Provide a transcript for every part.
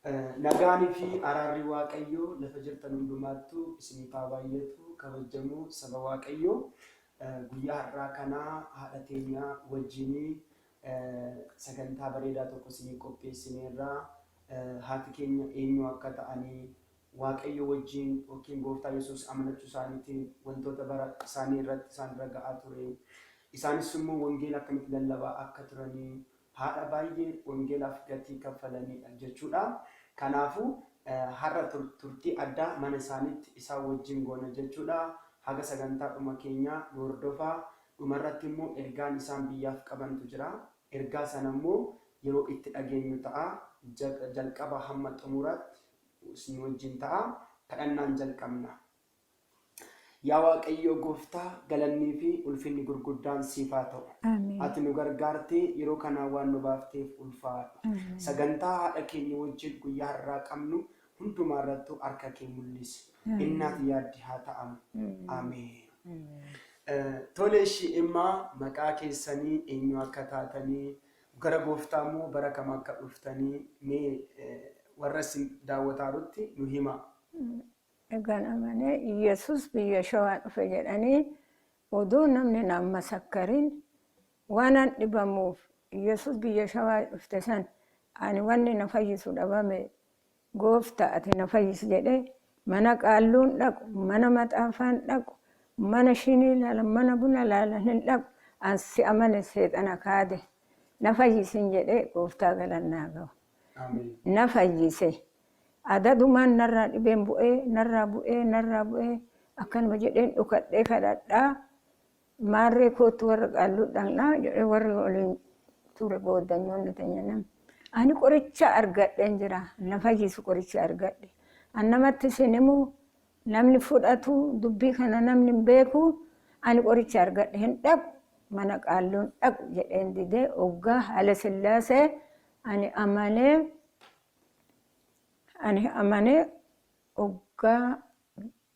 Nagaanii fi araarri Waaqayyoo lafa jirtan hundumaattuu isiniif haa baay'atu kabajamoo saba Waaqayyoo. Guyyaa har'aa kana haadha teenya wajjinii sagantaa bareedaa tokko isinii qopheessineerra. Haati keenya eenyu akka ta'anii, Waaqayyo wajjin yookiin Gooftaa Yesuus amanachuu isaaniitiin wantoota bara isaanii irratti isaan irra ga'aa ture. Isaanis immoo wangeela akkamitti lallabaa akka turanii, haadha baay'ee wangeelaaf gatii kaffalaniidha jechuudha. Kanaafuu har'a turtii addaa mana isaaniitti isaan wajjin goona jechuudha. Haga sagantaa dhuma keenyaa nu hordofaa. Dhumarratti immoo ergaan isaan biyyaaf qabantu jira. Ergaa sana immoo yeroo itti dhageenyu ta'a. Jalqaba hamma xumuraatti isin wajjin ta'a. Kadhannaan jalqabna. Yaa Waaqayyoo Gooftaa, galannii fi ulfinni gurguddaan siif haa ta'u. Ati nu gargaartee yeroo kanaa waan nu baafteef ulfaadhu. Sagantaa haadha keenya wajjin guyyaa har'aa qabnu hundumaa irrattuu harka kee mul'isi. Inni ati yaaddi haa ta'amu. Ameen. Tole ishii immaa maqaa keessanii eenyu akka taatanii, gara Gooftaa immoo bara kam akka dhuftanii mee warra isin daawwataarutti nu himaa. Egaan amanee Yesus biyya Shawaa dhufe jedhanii oduu namni naan masakkarin waanan dhibamuuf Yesus biyya Shawaa dhufte san ani wanni na fayyisu dhabame, Goofta ati na fayyisi jedhee mana qaalluun dhaqu, mana maxaafaan dhaqu, mana shinii laalan, mana buna laalan hin dhaqu, an si amane seexana kaade na fayyisin jedhee Gooftaa galannaa gahu. Na fayyise. Adadumaan narraa dhibeen bu'ee, narraa bu'ee, narraa bu'ee akkanuma jedheen dhokadhee kadhadhaa. Maarree koottu warra qaalluu dhaqnaa jedhee warri waliin ture booddanyoonni teenya nama. Ani qoricha argadheen jira. Na fayyisu qoricha argadhe. An namatti isin himu, namni fudhatu, dubbii kana namni hin beeku, ani qoricha argadhe hin dhaqu, mana qaalluun dhaqu jedheen didee oggaa Haile Sillaasee ani amanee ani amanee oggaa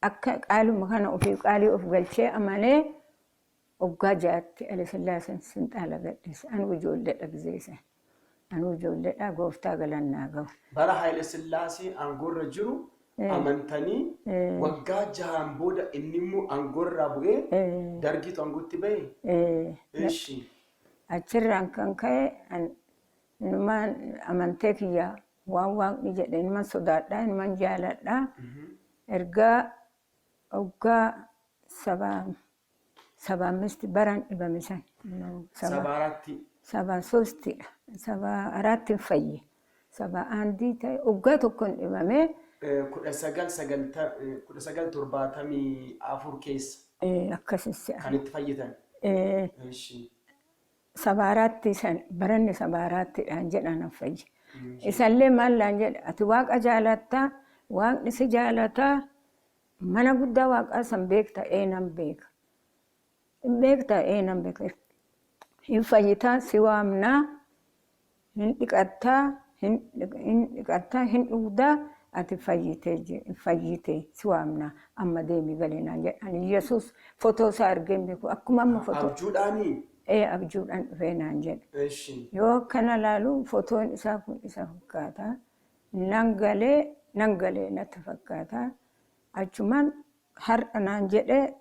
akka qaaluma kana ofii qaalii of galchee amanee oggaa 6tti Haile Sillaaseen sinxaala gadhiise. Anuu ijoolleedha gizee san. Anuu ijoolleedha, Gooftaa galannaa gahu. Bara Haile Sillaasee aangoorra jiru amantanii waggaa 6n booda inni immoo aangoorraa bu'ee Dargiitu aangootti bahe? Eshi. Achirraan kan ka'e inumaan amantee kiyya waan Waaqni jedhe inuman sodaadha, inuman jaaladha. Ergaa oggaa saba saba ammisti baran dhibame san. Saba araatti. Saba sostidha. Saba araatti hin fayye. Saba aandii ta'e oggaa tokko hin dhibame. 1974 keessa. Akkasis. Kan itti fayyitan. Eshi. Saba araatti san baranni saba araattidhaan jedhan hin fayye. Isallee maal naan jedhe, ati Waaqa jaalattaa, Waaqni si jaalataa, mana guddaa Waaqaa san beekta? Ee, nan beeka. Hin beekta? Ee, nan beeka. Hin fayyitaa, si waamnaa, hin dhiqattaa, hin dhiqattaa, hin dhugdaa, ati fayyitee fayyitee si waamnaa, amma deemi gali naan jedhan. Yesuus fotoo isaa argee hin beeku, akkuma amma fotoo. Abjuudhaanii? Ee, abjuudhaan dhufee naan jedhe. Yoo akkana laalu fotoon isaa kun isa fakkaata. Nan galee, nan galee natti fakkaata. Achumaan har'a naan jedhee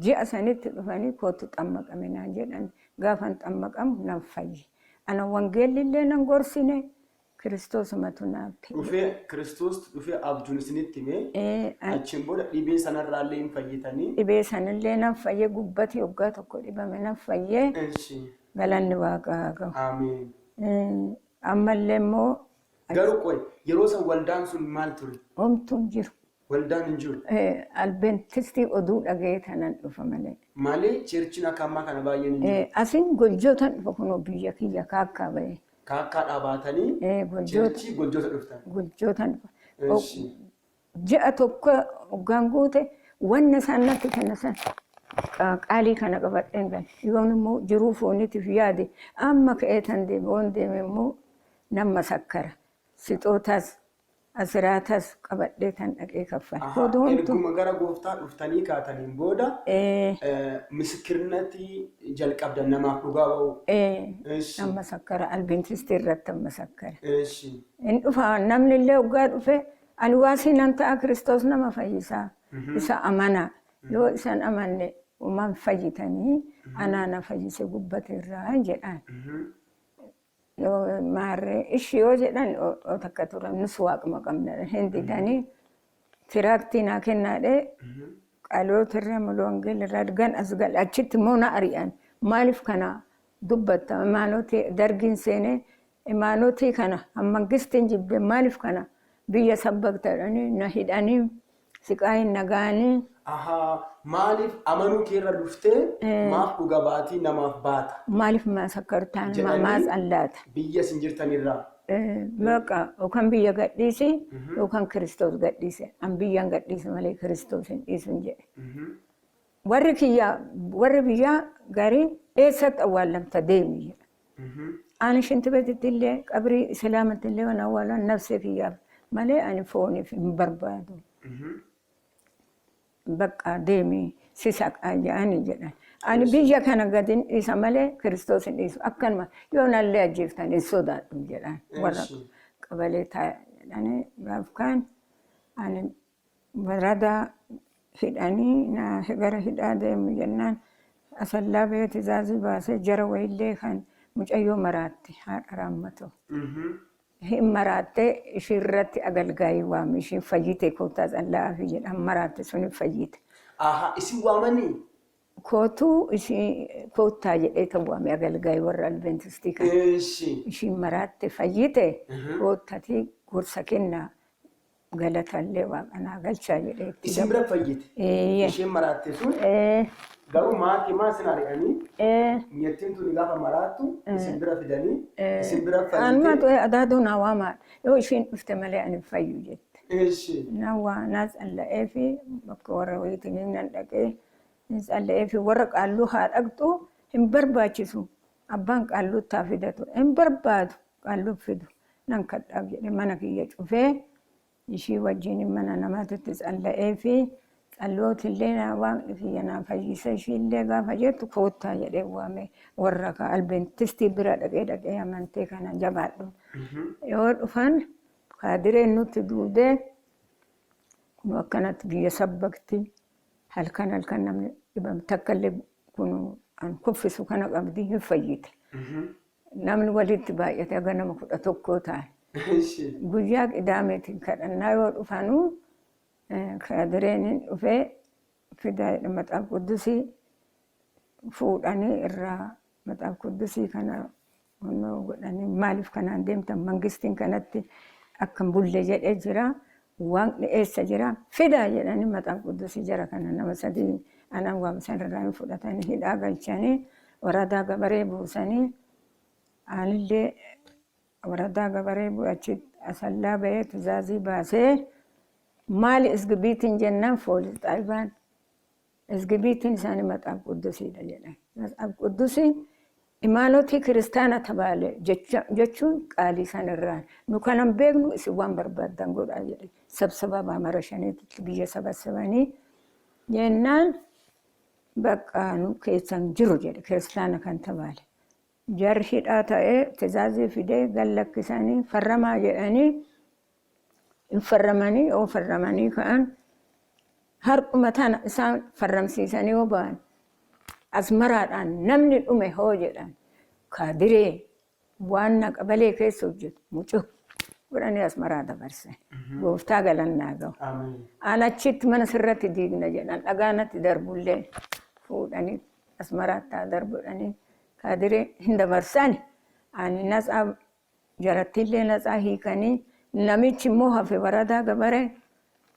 ji'a sanitti dhufanii kootu xammaqame naan jedhan, gaafan xammaqamu nan fayye. Ana wangeelli illee nan gorsine, Kiristoosumatu naaf ta'e. Dhufee Kiristoos dhufee abjuun isinitti himee achiin booda dhibee sanarraallee hin fayyitanii. Dhibee sanillee nan fayye, gubbati waggaa tokko dhibame nan fayye. Galanni Waaqaa haa gahu. Ameen. Ammallee immoo. Garuu qoy, yeroo san waldaan sun maal ture? Homtuu hin jiru. Waldaan hin jiru. Albentistii oduu dhaga'ee tanan dhufa malee. Malee churchiin akka ammaa kana baay'een hin jiru. Asin Goljootan dhufa, kunoo biyya kiyya Kaakkaa bahee. Kaakkaadhaa baatanii churchii Goljoota dhuftan. Goljootan dhufa. Ji'a tokko hoggaan guute wanna isaan natti kenna san qaalii kana qabadheen gale. Yoon immoo jiruu fooniitiif yaade amma ka'ee tan deeme, yoon deeme immoo nan masakkara. Sixootaas Asiraatas qabadhee tan dhaqee kaffale. Oduumtu Erguma gara gooftaa dhuftanii kaataniin booda ee misikirnatti jalqabdan namaaf dhugaa ba'uu. Ee Eshi. Amma sakkara Albiintistii irratti amma sakkara. Eshi. Hin dhufa namni illee waggaa dhufe ani waasii nan ta'a, Kiristoos nama fayyisaa, isa amanaa, yoo isan amanne uumaan fayyitanii, anaa na fayyise gubbate irraa jedhaan. Yoo maarree ishi yoo jedhan oo takka turan nus waaquma qabna hin didanii tiraaktii naa kennaadhee qaloota irraa mulu wangeela irraa argan as gal achitti immoo na ari'an. Maaliif kana dubbatta? Imaanotii dargiin seenee imaanotii kana mangistiin jibbe, maaliif kana biyya sabbakta jedhanii na hidhanii siqaayin na ga'anii. Ahaa, maaliif amanuu keerra dhuftee maaf dhuga baatii namaaf baata? Maaliif masakkartaan Jedhanii? maa tsallaata? Biyya isin jirtanirraa. Baqa yookaan biyya gadhiisi yookaan Kiristoos gadhiise. An biyyan gadhiise malee Kiristoos hin dhiisun jedhe. Warri kiyyaa, warri biyyaa garii eessatti awwaallamta, deemi jedha. Ani shinti beetitti illee qabrii islaamatti illee waan awwaalan nafsee kiyyaaf malee ani fooniif hin barbaadu. Bakka deemi si saqaa jedhani jedhan. Ani biyya kana gadi hin dhiisa malee Kiristoos hin dhiisu. Akkanuma yoo nallee ajjeeftan hin sodaadhu jedhan. Warra qabalee taa'e jedhanii gaaf kaan ani baradaa hidhanii na gara hidhaa deemu jennaan asallaa ba'ee tizaazii baasee jara wayillee kan mucayyoo maraatte haadha raammatoo. Hin maraattee ishii irratti agalgaayii waame, ishiin fayyite, koottaa tsalla'aa fi jedhan, maraatte sun fayyite. Ahaa, isin waamanii? Kootuu ishii koottaa jedhee ta'u waame agalgaayii warra Adventistii kan. Ishiin maraatte fayyite, koottatii gorsa kennaa, galatallee waaqanaa galchaa jedhee itti Isin bira fayyite. Eeyyee. Isheen maraatte sun Ee, garuu maatii maa isin ari'anii ee. mi'attiin tuni gaafa maraattu isin bira fidanii isin bira Anuma fayyite. ta'e adaaduu naa waamaa, yoo ishiin dhufte malee ani hin fayyu jette. Na waa naa tsalla'ee fi bakka warra wayiitiin nan dhaqee hin tsalla'ee fi warra qaalluu haa dhaqxu hin barbaachisu, abbaan qaalluu taa fidatu hin barbaadu, qaalluu fidu nan kadhaaf jedhe, mana kiyya cufee ishii wajjin mana namaatitti tsalla'ee fi tsallootillee naa waaqni kiyya naa fayyise, ishiillee gaafa jettu koottaa jedhee waame, warra ka Albentistii bira dhaqee amantee kana jabaadhu. Yoo dhufan kaadireen nutti duudee kun akkanatti biyya sabbakti, halkan halkan namni dhibame takka illee kun an kuffisu kana qabdi hin fayyite. Namni walitti baay'ate haga nama 11 ta'an. Guyyaa qidaameetiin kadhannaa yoo dhufanuu kaadireen hin dhufee fidaa jedhe, maxaaf quddusii fuudhanii irraa maxaaf quddusii kana onnoo godhanii, maaliif kanaan deemtan, mangistiin kanatti akka hin bulle jedhee jira. Waaqni eessa jira, fidaa jedhanii maxaaf quddusii jara kana nama sadii anaan waamsan irraa hin fudhatanii hidhaa galchanii waradaa gabaree buusanii, anillee waradaa gabaree achi asallaa bahee tizaazii baasee, maali isgibiitiin jennaan foolis xaayibaan isgibiitiin isaanii maxaaf quddusiidha jedhan. Maxaaf quddusiin imaanotii kiristaana tabaale jechuun qaalii san irraa nu kanan beeknu, isin waan barbaaddan godhaa jedhe. Sabsaba baamara shaniitti biyya sabasabanii jennaan bakka nu keessan jiru jedhe kiristaana kan tabaale. Jarri hidhaa ta'ee tizaazii fidee gallakkisanii farramaa jedhanii hin farramanii, yoo farramanii ka'an har'uma tana isaan farramsiisanii yoo ba'an asmaraadhaan namni dhume hoo jedhan, kaadiree waan na qabalee keessa hojjetu mucuu godhanii asmaraa dabarsan. Gooftaa galannaa ga'u. Ameen. An achitti mana sirratti diigna jedhan, dhagaa natti darbullee fuudhanii asmaraatti haa darbu jedhanii kaadiree hin dabarsan. Ani natsaa jarattillee natsaa hiikanii namichi immoo hafe waradaa gabaree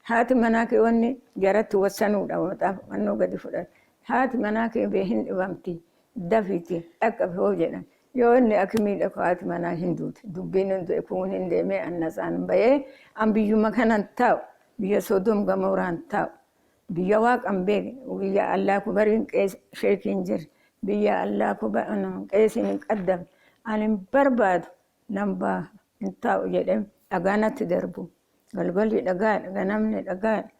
haati manaa kee wanni jaratti wassanuudha wannoo gadi fudhate, haati manaa kee bee hin dhibamti, dafiiti dhaqqabe hoo jedhan, yoo inni akimii dhaqu haati manaa hin duute, dubbiin hin du'e, kun hin deemee an natsaan bahee an biyyuma kanan taa'u, biyya Sodoom Gamooraan taa'u, biyya waaqan beekne, biyya allaa kubariin sheekiin jirre, biyya allaa qeesiin hin qaddamne ani hin barbaadu, nan baha, hin taa'u jedhee dhagaa natti darbu. Galgalli dhagaadha, ganamni dhagaadha.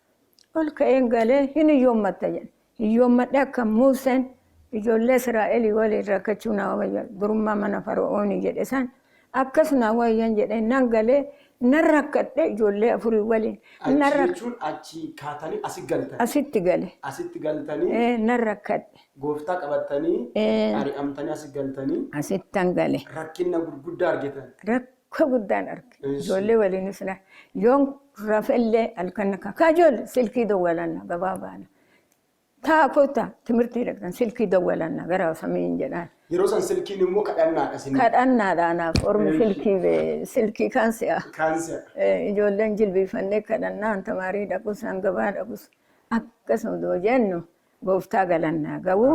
Ol ka'een galee hin hiyyoommatta jedhe. Hiyyoommadhe akka Muuseen ijoollee Israa'elii waliin rakkachuu naa wayya durummaa mana Fara'oonii jedhe san akkas naa wayyan jedhe nan galee nan rakkadhe ijoollee afurii waliin Achi nan rakk jechuun achi kaatanii asi galtan. Asitti gale. Asitti galtanii Nan rakkadhe. Gooftaa qabattanii ari'amtanii asi galtanii Asittan gale. Rakkinna gurguddaa argitan. Rakkoo guddaan arge. Ijoollee waliinis na yoon rafellee halkan kakaa ijoollee silkii dawwalanna gabaa baana. Taa kottaa timirtii dhaqxan silkii dawwalanna gara samiin jedhaan. Yeroo san silkiin immoo kadhannaadha isin. Kadhannaadha anaaf ormi silkii bee silkii kaan si'a. Kaan si'a. Ijoolleen jilbiifannee kadhannaan tamaarii dhaqus hangabaa dhaqus akkasuma doo jennu gooftaa galannaa ga'u.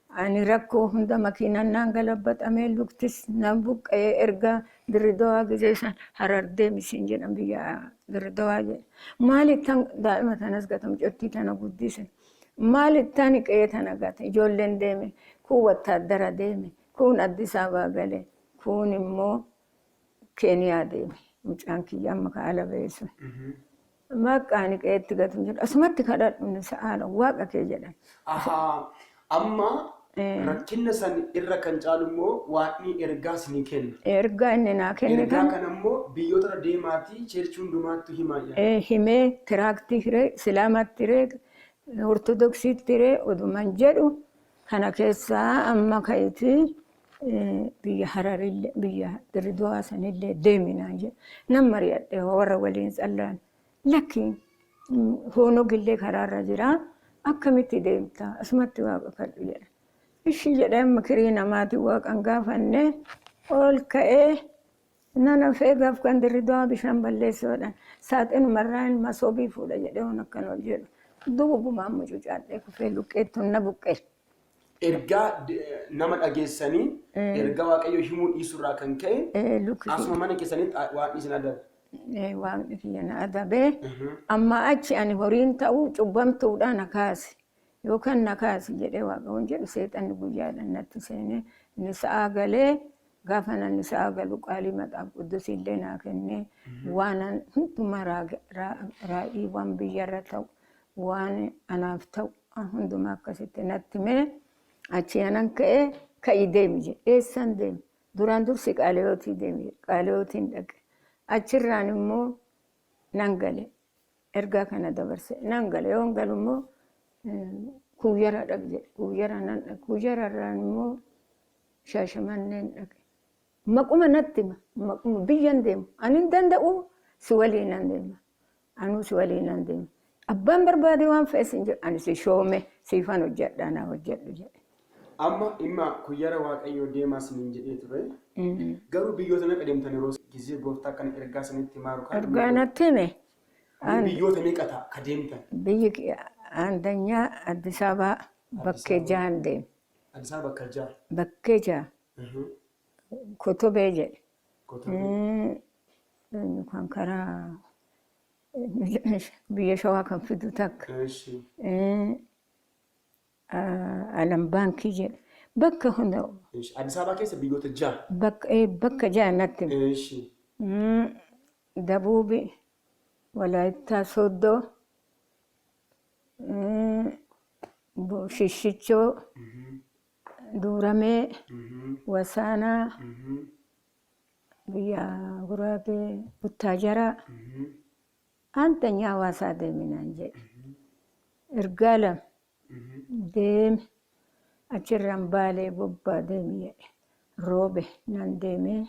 Ani rakkoo hunda makiinaan naan galabbaxamee luktis nan buqqa'ee erga Dirridawaa gizee san Harar deemi siin jedhan biyya Dirridawaa jedhe. Maalittan daa'ima tanas gata mucattii tana guddise. Maalittan qe'ee tana gata ijoolleen deeme kuun wattaaddara deeme kuun Addis Ababaa gale kuun immoo Keeniyaa deeme mucaan kiyya amma ka ala ba'e sun. Bakka ani qe'eetti gatu hin jedhu asumatti kadhadhu ni sa'aadha waaqa kee jedhan. Ahaa amma rakkinna san irra kan caalu immoo waaqni ergaa isinii kenna. Ergaa inni naa kenne Ergaa kana kana immoo biyyoota irra deemaatii cheerchii hundumaattu himaa jedha. Himee tiraaktii hiree islaamatti hiree ortodoksiitti hiree oduman jedhu kana keessaa amma ka'eeti biyya Hararillee biyya Dirridawaa sanillee deemi naan jedhe. Nan mari'adhe warra waliin tsallaan. Lakki hoonogillee karaarra jira akkamitti deemta asumatti waaqa kadhu jedhe. Ishii jedhee amma kirii namaatiin waaqan gaafanne ol ka'ee nan hafee gaaf kan Dirridawaa bishaan balleessuudhaan saaxinumarraa ilma sobii fuudha jedhee waan akkan ol jedhu. Duubumaan mucucaadhee kufee luqqeettuun na buqqe. Ergaa nama dhageessanii ergaa Waaqayyoo himuu dhiisuurraa kan ka'e Lukki asuma mana keessanitti waaqni isin adabe. Waaqni kiyya na adabee amma achi ani horiin ta'uu cubbamtuudhaa na kaase yookaan na kaase jedhee Waaqayyoon jedhu seexanni guyyaadhaan natti seenee inni sa'aa galee gaafa namni sa'aa galu qaalii maxaaf quddusiillee naa kennee waan hundumaa raa'ii waan biyyarra ta'u waan anaaf ta'u hundumaa akkasitti natti himee achi anan ka'ee ka'ii deemi jedhe. Eessan deemi? Duraan dursi Qaaliyootii deemi jedhe. Qaaliyootiin dhaqe. Achirraan immoo nan gale. Ergaa kana dabarse nan gale. Yoon galu immoo Kuuyyara dhaqi jedhe. Kuuyyara nan dhaqe. Kuuyyararraan immoo Shaashamanneen dhaqe. Maquma natti hima. Maquma biyyan deemu. Ani hin danda'u si waliin nan deema. Anuu si waliinan deema. Abbaan barbaade waan fe'e sin jedhu ani si shoome siifan hojjedha naa hojjedhu jedhe. Amma dhimma kuyyara Waaqayyoo deemaa isiniin jedhee ture. Garuu biyyoota meeqa deemtan yeroo gizee gooftaa kana ergaa isinitti himaaru kana? Ergaa natti hime. Biyyoota meeqa ta'a ka deemtan? Biyyi aandanyaa Addis Ababaa bakkee jahan deeme. Addis Ababa bakka jaha. Bakkee jaha. Kotobee jedhe. Kotobee. Eenyu kan karaa biyya Shawaa kan fidu takka. Alam baankii jedhe. Bakka hunda. Addis Ababaa keessa biyyoota jaha. Bakka jaha natti hime. Dabuubi, Walaayittaa Sooddoo, Shishichoo, Duuramee, Wasaanaa, biyya Guraagee, Buttaajaraa, Aantanyaa Hawaasaa deemi naan jedhe. Ergaa lama deeme achirraan Baalee Gobbaa deemi jedhe. Roobe nan deemee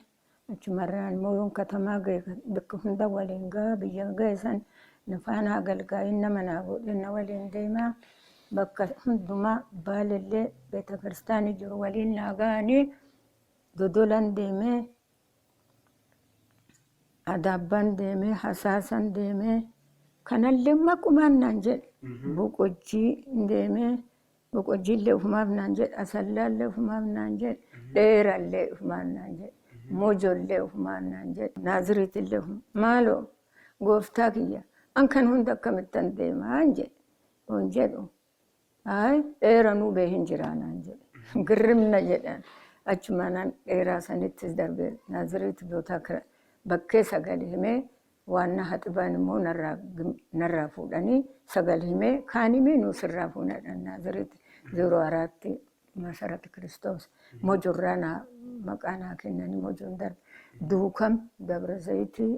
achumarraan immoo yoon katamaa ga'e bakka hunda waliin ga'a biyya ga'e san na faana agalgaa'iin nama naa godhee na waliin deemaa bakka hundumaa Baalellee beeta kiristaanii jiru waliin naa ga'anii Dodolan deemee, Adaabbaan deemee, Hasaasan deemee, kanallee maqumaan naan jedhe. Boqojjii deemee, Boqojjiillee ufumaaf naan jedhe, Asallaallee ufumaaf naan jedhe, Dheerallee ufumaaf naan jedhe, Mojollee ufumaaf naan jedhe, Naaziriitillee ufumaaf. Maaloo gooftaa kiyya an kan hunda akkamittan deemaan jedhe. Yoon jedhu Ayi dheeranuu bee hin jiraa naan jedhe. Girrimna jedhan. Achumaan dheeraa sanittis darbe Naaziriit bootaa bakkee sagal himee Waan na haxibaan immoo narraa fuudhanii 9 himee kaan himee nuu sirraa fuuna jedhan. Naazireet 04tti Masarat Kiristoos Mojorraa naa maqaa naa kennanii Mojoon darbe. Duukam, Dabra Zayitii,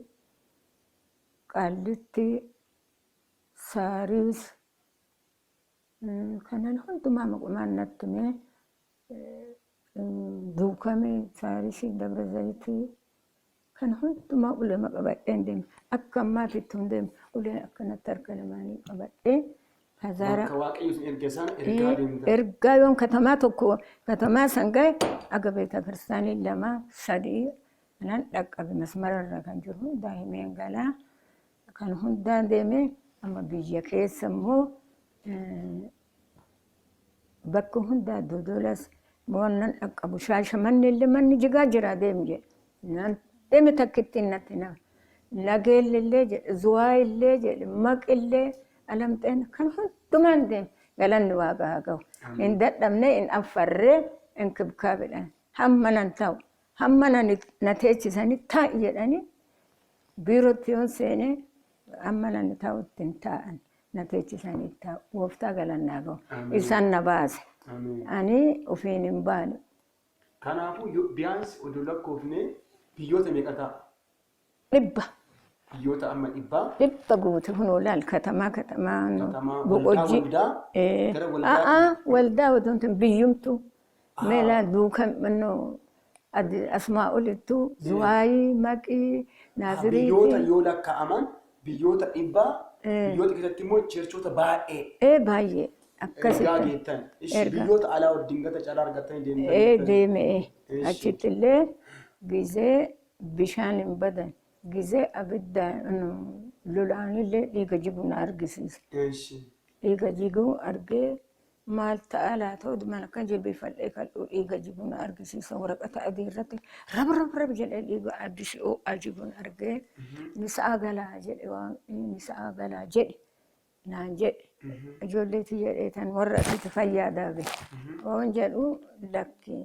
Qaallittii, Saariis kanan hundumaa maqumaan natti himee Duukame, Saarisii, Dabra Zayitii kana hundumaa uleema qabadheen deeme. Akka ammaatitti hin deemne, ulee akkanatti harka lamaanii qabadhee kazaara. Bakka Waaqayyo isin erge sana ergaa deemtan. Ergaa yoon katamaa tokko katamaa san gahe aga beeta kiristaanii 2 3 nan dhaqqabe, masmararra kan jiru hundaa himeen galaa. Kan hundaa deeme. Amma biyya keessa immoo bakka hundaa Dodolas waan nan dhaqqabu, Shaashamanne illee manni jigaa jira deemi jedhe. Nan deeme, takkittiin natti nama. Nageelle illee jedhe, Zuwaa illee jedhe, Maqillee, Alamxeen kan hundumaan deeme. Galanni Waaqa haa ga'u. Hin dadhabne, hin affarree, inkibkaabidhaan. Hamma nan ta'u, hamma na teechisanii taa'i jedhanii biirootti yoon seenee amma nan taa'utti hin taa'an. Na teechisanii taa'u. Gooftaa galanni haa ga'u. Isaan na baase. Ani ofiin hin baane. Kanaafuu biyaansi oduu lakkoofne biyyoota meeqa ta'a? 100. Biyyoota amma 100. 100 guute, kunoo laal, katamaa katamaa Katamaa waldaa Boqojjii. Waldaa gara waldaa. A'aa, waldaa otoo hin ta'in biyyumtu. Meelaa duukan mannoo asumaa olittuu Zuwaayii, Maqii, Biyyoota Naaziriitii. yoo lakkaa'aman biyyoota 100, biyyoota keessatti immoo churchoota baay'ee. Ee, baay'ee Ergaa akkasitti. geettan. Ishi Ergaa. biyyoota alaa dingata caalaa argattanii deemtan. Ee, deeme. Ishi. Achitti illee gizee bishaan hin badan, gizee abidda lolaanillee dhiiga jigu na argisiise. Dhiiga jiguu argee maal ta'a laata, odumaan akka jilbeeffadhee kadhu dhiiga jiguu na argisiisa. Waraqata adii irratti rab rab rab jedhee dhiiga addisi ho'aa jiguun argee, ni sa'a galaa jedhe Waaqni, ni sa'a galaa jedhe naan jedhe. Ijoolleetu jedhee tan warra asitti fayyaa daabe. Oon jedhu lakki,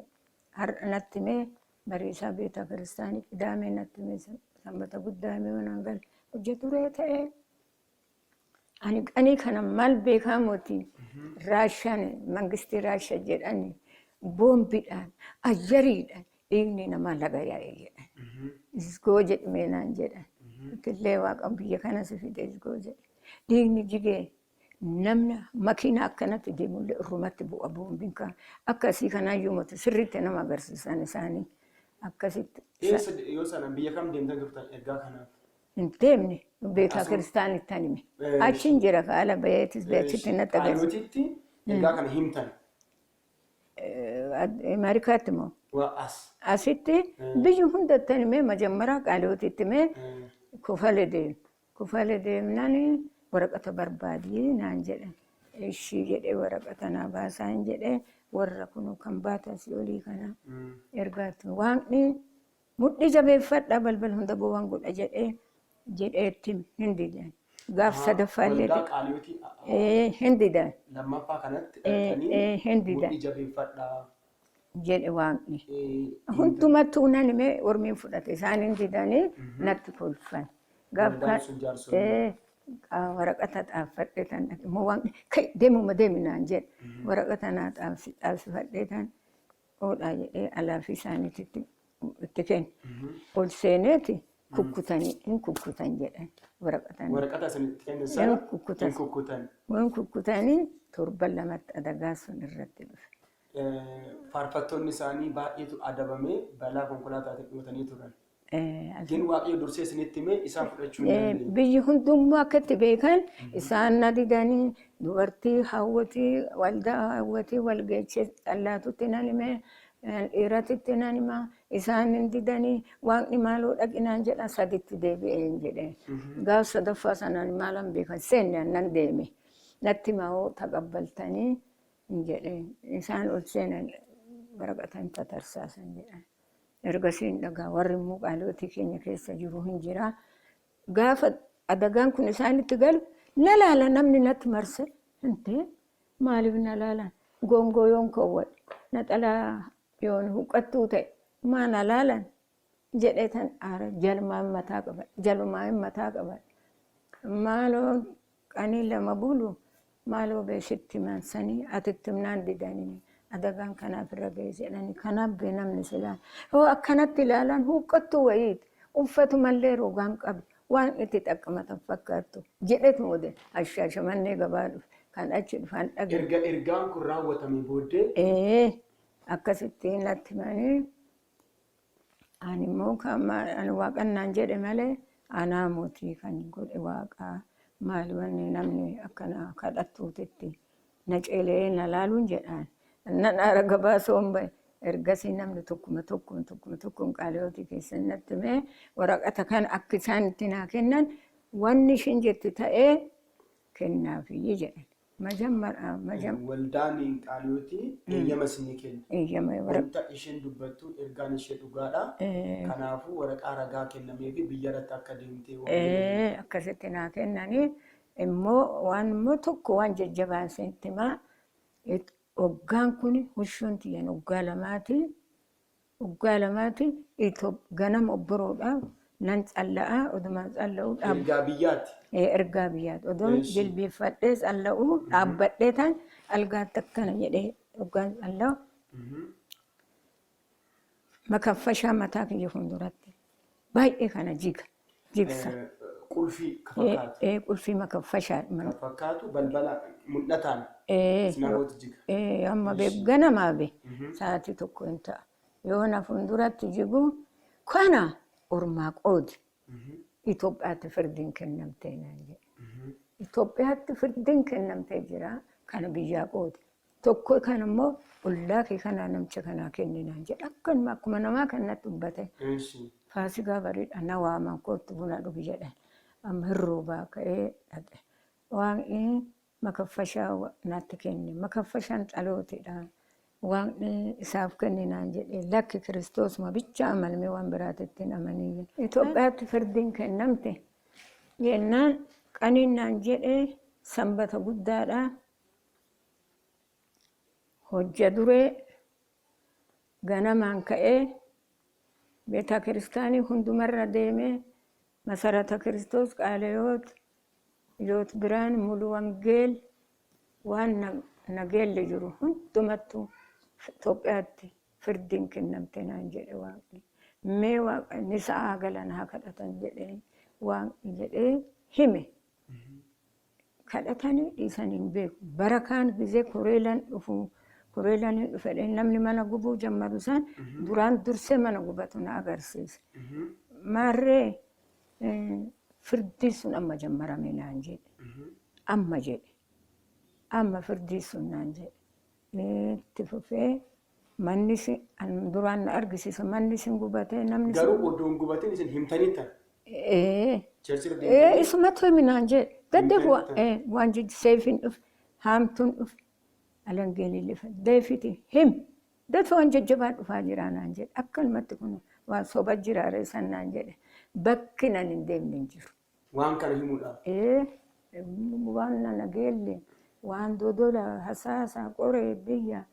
har'a natti himee bariisaa beeta kiristaanii Qidaamee natti himee Sanbata guddaa himee manaan gale hojja turee ta'ee. Ani qanii kana maal beekaa mooti, Raashaan mangistii Raashaa jedhani boombiidhaan ayyariidhaan dhiigni namaa laga yaa'e jedhan. Isgoo jedhimee naan jedhan. Illee Waaqa biyya kana si fide isgoo jedhe. Dhiigni jigee namni makiina akkanatti deemullee irrumatti bu'a boombiin kan akkasii kanaayyuu moti, sirriitti nama agarsiisan isaanii akkasitti. Eessa yoo sana biyya kam deemtan turtan ergaa kanaaf? Hin deemne, beekaa kiristaanitti hime. Achiin jira kaala bayeetis achitti natti agarsiisa. Qaayootitti ergaa kana himtan. Ameerikaatti moo? Waa as. Asitti biyyi hundatti himee, majammaraa Qaaliyootitti himee Kofale deeme. Kofale deemnaan waraqata barbaadii naan jedhan. Ishii jedhee waraqata naa baasaan jedhee warra kun kan baatan si olii kana ergaatti. Waaqni mudhii jabeeffadhaa balbal hunda bowwan godha jedhee jedheetti hin didan. Gaaf sadaffaa illee Waldaa Qaaliyootii hin didan. Lammaffaa kanatti dhaqxanii hin didan. Mudhii jabeeffadhaa. Jedhe Waaqni. Hundumattuu nan himee ormiin fudhate, isaan hin didanii natti kolfan. Gaaf Waldaan sun jaarsolii. Waraqata xaaffadhe tan immoo Waaqni kai deemuma deemi naan jedhe. Waraqata naa xaafsifadhee tan oodhaa jedhee alaafii isaaniitti itti kenne. Ol seeneeti kukkutanii hin kukkutan jedhan waraqata. Waraqata isin itti kennan sana Hin kukkutan. Hin kukkutan. Waan kukkutanii torban lamatti adagaa sun irratti dhufe. Faarfattoonni isaanii baay'eetu adabamee balaa konkolaataatiin dhumatanii turan. Gin Waaqayyo dursee isinitti himee isaan fudhachuu hin dandeenye. Biyyi hundumtuu akka itti beekan isaan na didanii, dubartii hawwatii waldaa hawwatii walgeechee dhallaatutti nan himee, dhiiratitti nan hima, isaan hin didanii. Waaqni maaloo dhaqinaan jedha, saditti deebi'een jedhe. Gaaf sadaffaa sanaan maalan beekan seenne nan deeme. Natti himaa taqabbaltanii hin jedhe, isaan ol seenan waraqata hin tatarsaasan jedhan. Ergasii hin dhagaa warri immoo Qaalootii keenya keessa jiru hin jira. Gaafa adagaan kun isaanitti galu na laala, namni natti marse hin ta'e, maaliif na laalan? Gongoo yoon koowwadhe, naxalaa yoon huqqattuu ta'e maa na laalan? Jedhee tan aara jalumaan mataa qaba jalumaan mataa qaba. Maaloo qanii lama bulu maaloo beesitti mansanii atitti himnaan didanii adagaan kanaaf irra ga'e jedhanii kanaaf bee namni silaa hoo akkanatti ilaalan huuqqattuu wayiiti uffatumallee rogaan qabu waan itti xaqqamatan fakkaattu jedhetu wode ashaashamannee gabaa dhufe kan achi dhufan dhagaye. Erga ergaan kun raawwatamee booddee Ee akkasitti natti himanii ani immoo ani waaqannaan jedhe malee anaa mootii kan godhe waaqaa maali wanni namni akkana kadhattuutitti na ceelee na laaluun jedhaan. Nan aara gabaa soon bahe ergasii namni tokkuma tokkoon tokkuma tokkoon qaaliyootii keessa natti himee waraqata kana akka isaan itti naa kennan wanni ishiin jettu ta'ee kennaafii jedhan. Majammara majam Waldaan qaaliyootii eeyyama isinii kenna. Eeyyama wara Wanta isheen dubbattu ergaan ishee dhugaadha. Kanaafuu waraqaa ragaa kennameefi biyya irratti akka deemtee waan jedhaniif. Akkasitti naa kennanii immoo waan immoo tokko waan jajjabaan isinitti himaa. Waggaan kun hushuun tiyyan waggaa lamaati. Waggaa lamaati ganama obboroodhaaf nan calla'aa odumaan calla'uu dhaab Ergaa biyyaati. Ergaa biyyaati. Odoon Eessi. jilbiiffadhee calla'uu dhaabbadhee tan algaatti akkana jedhee waggaan calla'u makaffashaa mataa kiyya fuulduratti baay'ee kana jiga jigsa. Qulfii ka fakkaatu. Qulfii makaffashaa. Kan fakkaatu balbala mul'ataan sinarooti jiga. Amma be ganamaa be sa'aatii 1 hin ta'a. Yoo na fuulduratti jigu kana ormaa qoodi. Itoophiyaatti firdiin kennamtee naan jedhe. Itoophiyaatti firdiin kennamtee jira kana biyyaa qoodi. Tokko kan immoo ollaa kee kanaa namicha kanaa kenni naan jedhe. Akkanuma akkuma namaa kan natti dubbate. Faasigaa bariidha na waaman kootti buna dhugi jedhan. Amma hirroobaa ka'ee dhaqe. Waaqni makaffashaa natti kenne. Makaffashaan xalootidha. Waaqni isaaf kenni naan jedhe lakki Kiristoosuma bicha amaname waan biraatitti hin amanii. Itoophiyaatti firdiin kennamte jennaan qaniin naan jedhe sanbata guddaadha. Hojja duree ganamaan ka'ee beeta kiristaanii hundumarra deemee masarata Kiristoos qaalayoot yoot biraan mulu wangeel waan nageelle jiru hundumattuu Itoophiyaatti firdiin kennamte naan jedhe waaqni. Mee waaqa ni sa'aa galan haa kadhatan jedhee waaqni jedhee hime. Kadhatanii dhiisanii hin beeku. Bara kaan gizee koreelaan dhufu koreelaan hin dhufe namni mana gubuu jammaru isaan duraan dursee mana gubatu na agarsiise. Maarree firdii sun amma jammarame naan jedhe. Amma jedhe. Amma firdii sun naan jedhe. Itti fufee manni duraan na argisiise manni sin gubatee namni. Garuu odoo hin gubatin isin himtanii tan. Churchirra Ee deemtanii isumatu himi naan jedhe. Gaddeef Himtanii waan seefiin dhufe haamtuun dhufe alangeen lifa deefiti him dafi waan jajjabaa dhufaa jira naan jedhe. Akkanumatti kun waan soba jiraare san naan jedhe. Bakki nan hin deemne hin jiru. Waan kana himuudhaaf. Ee waan na nageelle waan dodola hasaasa qoree biyya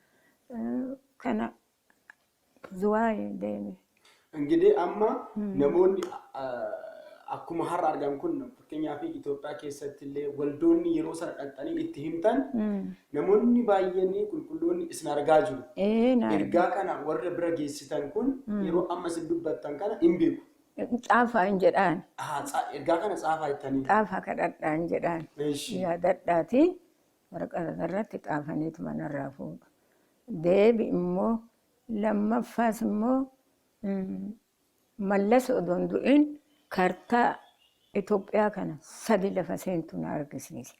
kana zuwaayee deeme. Ingidee amma namoonni akkuma har'a argan kun fakkeenyaaf Itoophiyaa keessatti illee waldoonni yeroo sana dhaqxanii itti himtan namoonni baay'een qulqulloonni isin argaa jiru. Ee na Ergaa kana warra bira geessitan kun yeroo amma isin dubbattan kana hin beeku. Xaafaa hin jedhaan. Ergaa kana xaafaa jettanii. Xaafaa kadhadhaa hin jedhaan. Yaadadhaati waraqaa irratti xaafaniitu manarraa fuudhu. Deebi immoo lammaffaas immoo Mallas odoo hin du'in kaartaa Itoophiyaa kana sadi lafa seentu na argisiise.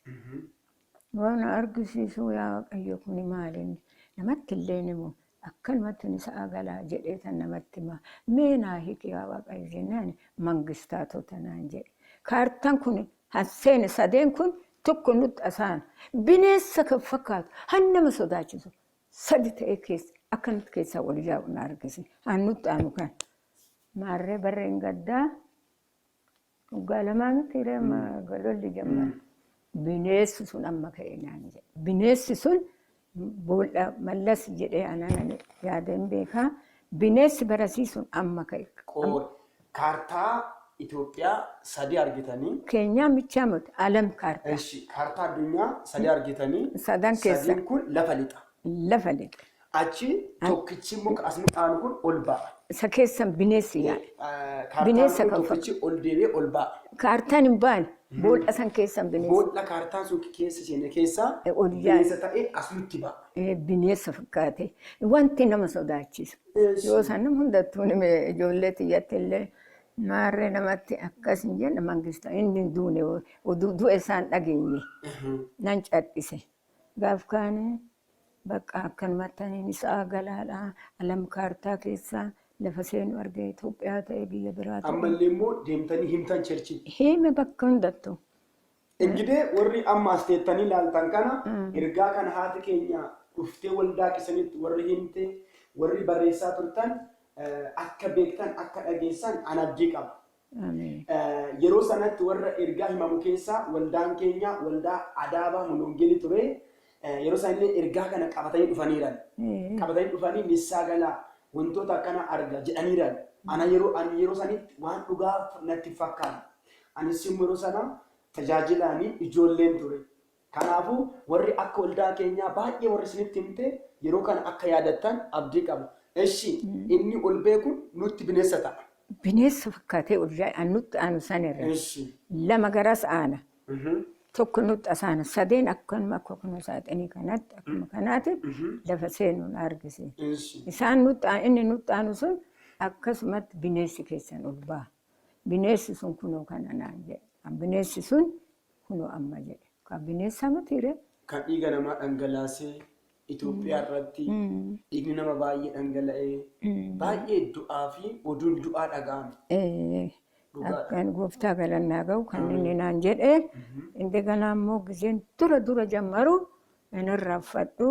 Waan na argisiisu yaa Waaqayyo kuni maalinni namatti illee himu akkanumatti ni sa'a galaa jedhee tan namatti hima. Mee naa hiiki yaa Waaqayyo jennaan mangistaatota naan jedhe. Kaartaan kun haseene sadeen kun tokko nutti asaan bineensa kan fakkaatu han nama sodaachisu sadi ta'ee keessa akkanatti keessaa ol yaa'u na argisiise. Han nutti aanu kan. Maarree barreen gaddaa waggaa lamaa miti reema lolli jammara. Bineensi sun amma ka'e naan jedhe. Bineensi sun boolla Mallas jedhee anaan yaadeen beekaa. Bineessi barasii sun amma ka'e. Kaartaa Itoophiyaa sadi argitanii. Keenyaa michaa miti alam kaartaa. Eshi kaartaa addunyaa sadi argitanii. Sadan keessa. Sadiin kun lafa lixa. Lafa lixa. Achi tokkichi immoo as nu aanu kun ol ba'a. Isa keessan bineessi yaa'e. Kaartaan Bineensa kun kan tokkichi ol deebi'ee ol ba'a. Kaartaan hin baane boolla san keessan bineessi. Boolla kaartaan sun keessa seene keessaa Ol yaa'e. bineensa ta'ee as nutti ba'a. Bineensa fakkaate wanti nama sodaachisu. Yoo san nama hundattuu nime ijoollee tiyyatti illee maarree namatti akkas hin jenne mangista inni hin duune oduu du'e isaan dhageenye nan cadhise. Gaaf kaane bakka akkanumatti ani isaa galaadha alam kaartaa keessaa lafa seenu argee Itoophiyaa ta'e biyya biraa ta'e. Ammallee immoo deemtanii himtan cherchitti. Hime bakka hundattuu. Ingidee warri amma as teettanii ilaaltan kana ergaa kana haati keenya dhuftee waldaa keessanitti warri himte warri barreessaa turtan akka beektan akka dhageessan an abdii qaba. Ameen. Yeroo sanatti warra ergaa himamu keessaa waldaan keenya waldaa Adaabaa Mulongeelii ture. Yeroo sanillee ergaa kana qabatanii dhufaniiran. Qabatanii dhufanii nissaa galaa wantoota akkana arga jedhaniiran. Ana yeroo ani yeroo sanitti waan dhugaa natti fakkaata. Anis immoo yeroo sana tajaajilaanii ijoolleen ture. Kanaafuu warri akka waldaa keenyaa baay'ee warri isinitti himte yeroo kana akka yaadattan abdii qaba. Eshi inni ol beeku nutti bineensa ta'a. Bineensa fakkaatee ol yaa'e an nutti aanu san irra. Eshi. Lama garas aana. Tokko nutti asaana. Sadeen akkanuma akka kunoo saaxinii kanatti akkuma kanaatti lafa seenuun argisiisa. Eshi. Isaan nutti inni nutti aanu sun akkasumatti bineensi keessan ol ba'a. Bineensi sun kunoo kana naan jedhe. Kan bineensi sun kunoo amma jedhe. Kan bineensa mitiire. Kan dhiiga namaa dhangalaasee Itoophiyaa irratti dhiigni nama baay'ee dhangala'ee baay'ee du'aa fi oduun du'aa dhaga'ame. Dhugaadha. Akkan gooftaa galannaa ga'u kan inni naan jedhe indeganaa immoo giseen dura dura jammaru hin irraanfadhu.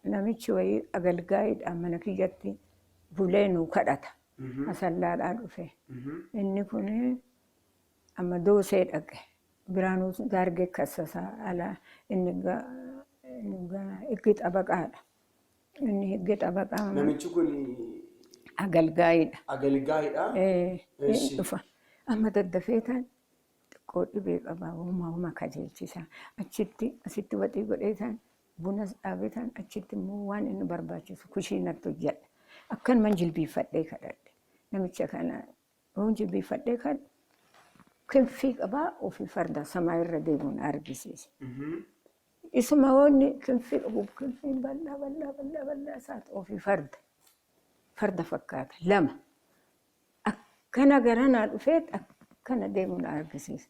Namichi wayii agalgaayiidhaan mana kiyyatti bulee nuu kadhata. Asallaadhaa dhufe. Inni kun amma doosee dhaqe. Biraanuu Gaargee Kassasaa ala inni higgi xabaqaadha. Inni higgi xabaqaa Namichi kun agalgaayiidha. agalgaayiidha. Inni dhufa. Amma daddafee taan xiqqoo dhibee qaba uumaa uumaa kajeelchisa. Achitti asitti waxii godhee taan bunas dhaabee taan achitti immoo waan inni barbaachisu kushiinatti hojjedha. Akkanumaan jilbiifadhee kadhadhe. Namicha kana yoon jilbiifadhee kadhu kinfii qabaa ofii farda samaa irra deemuun argisiise. Isuma wanni kinfii qabu kinfiin bal'aa bal'aa bal'aa bal'aa isaati ofii farda. Farda fakkaata lama. Akkana garanaa dhufee akkana deemuun argisiise.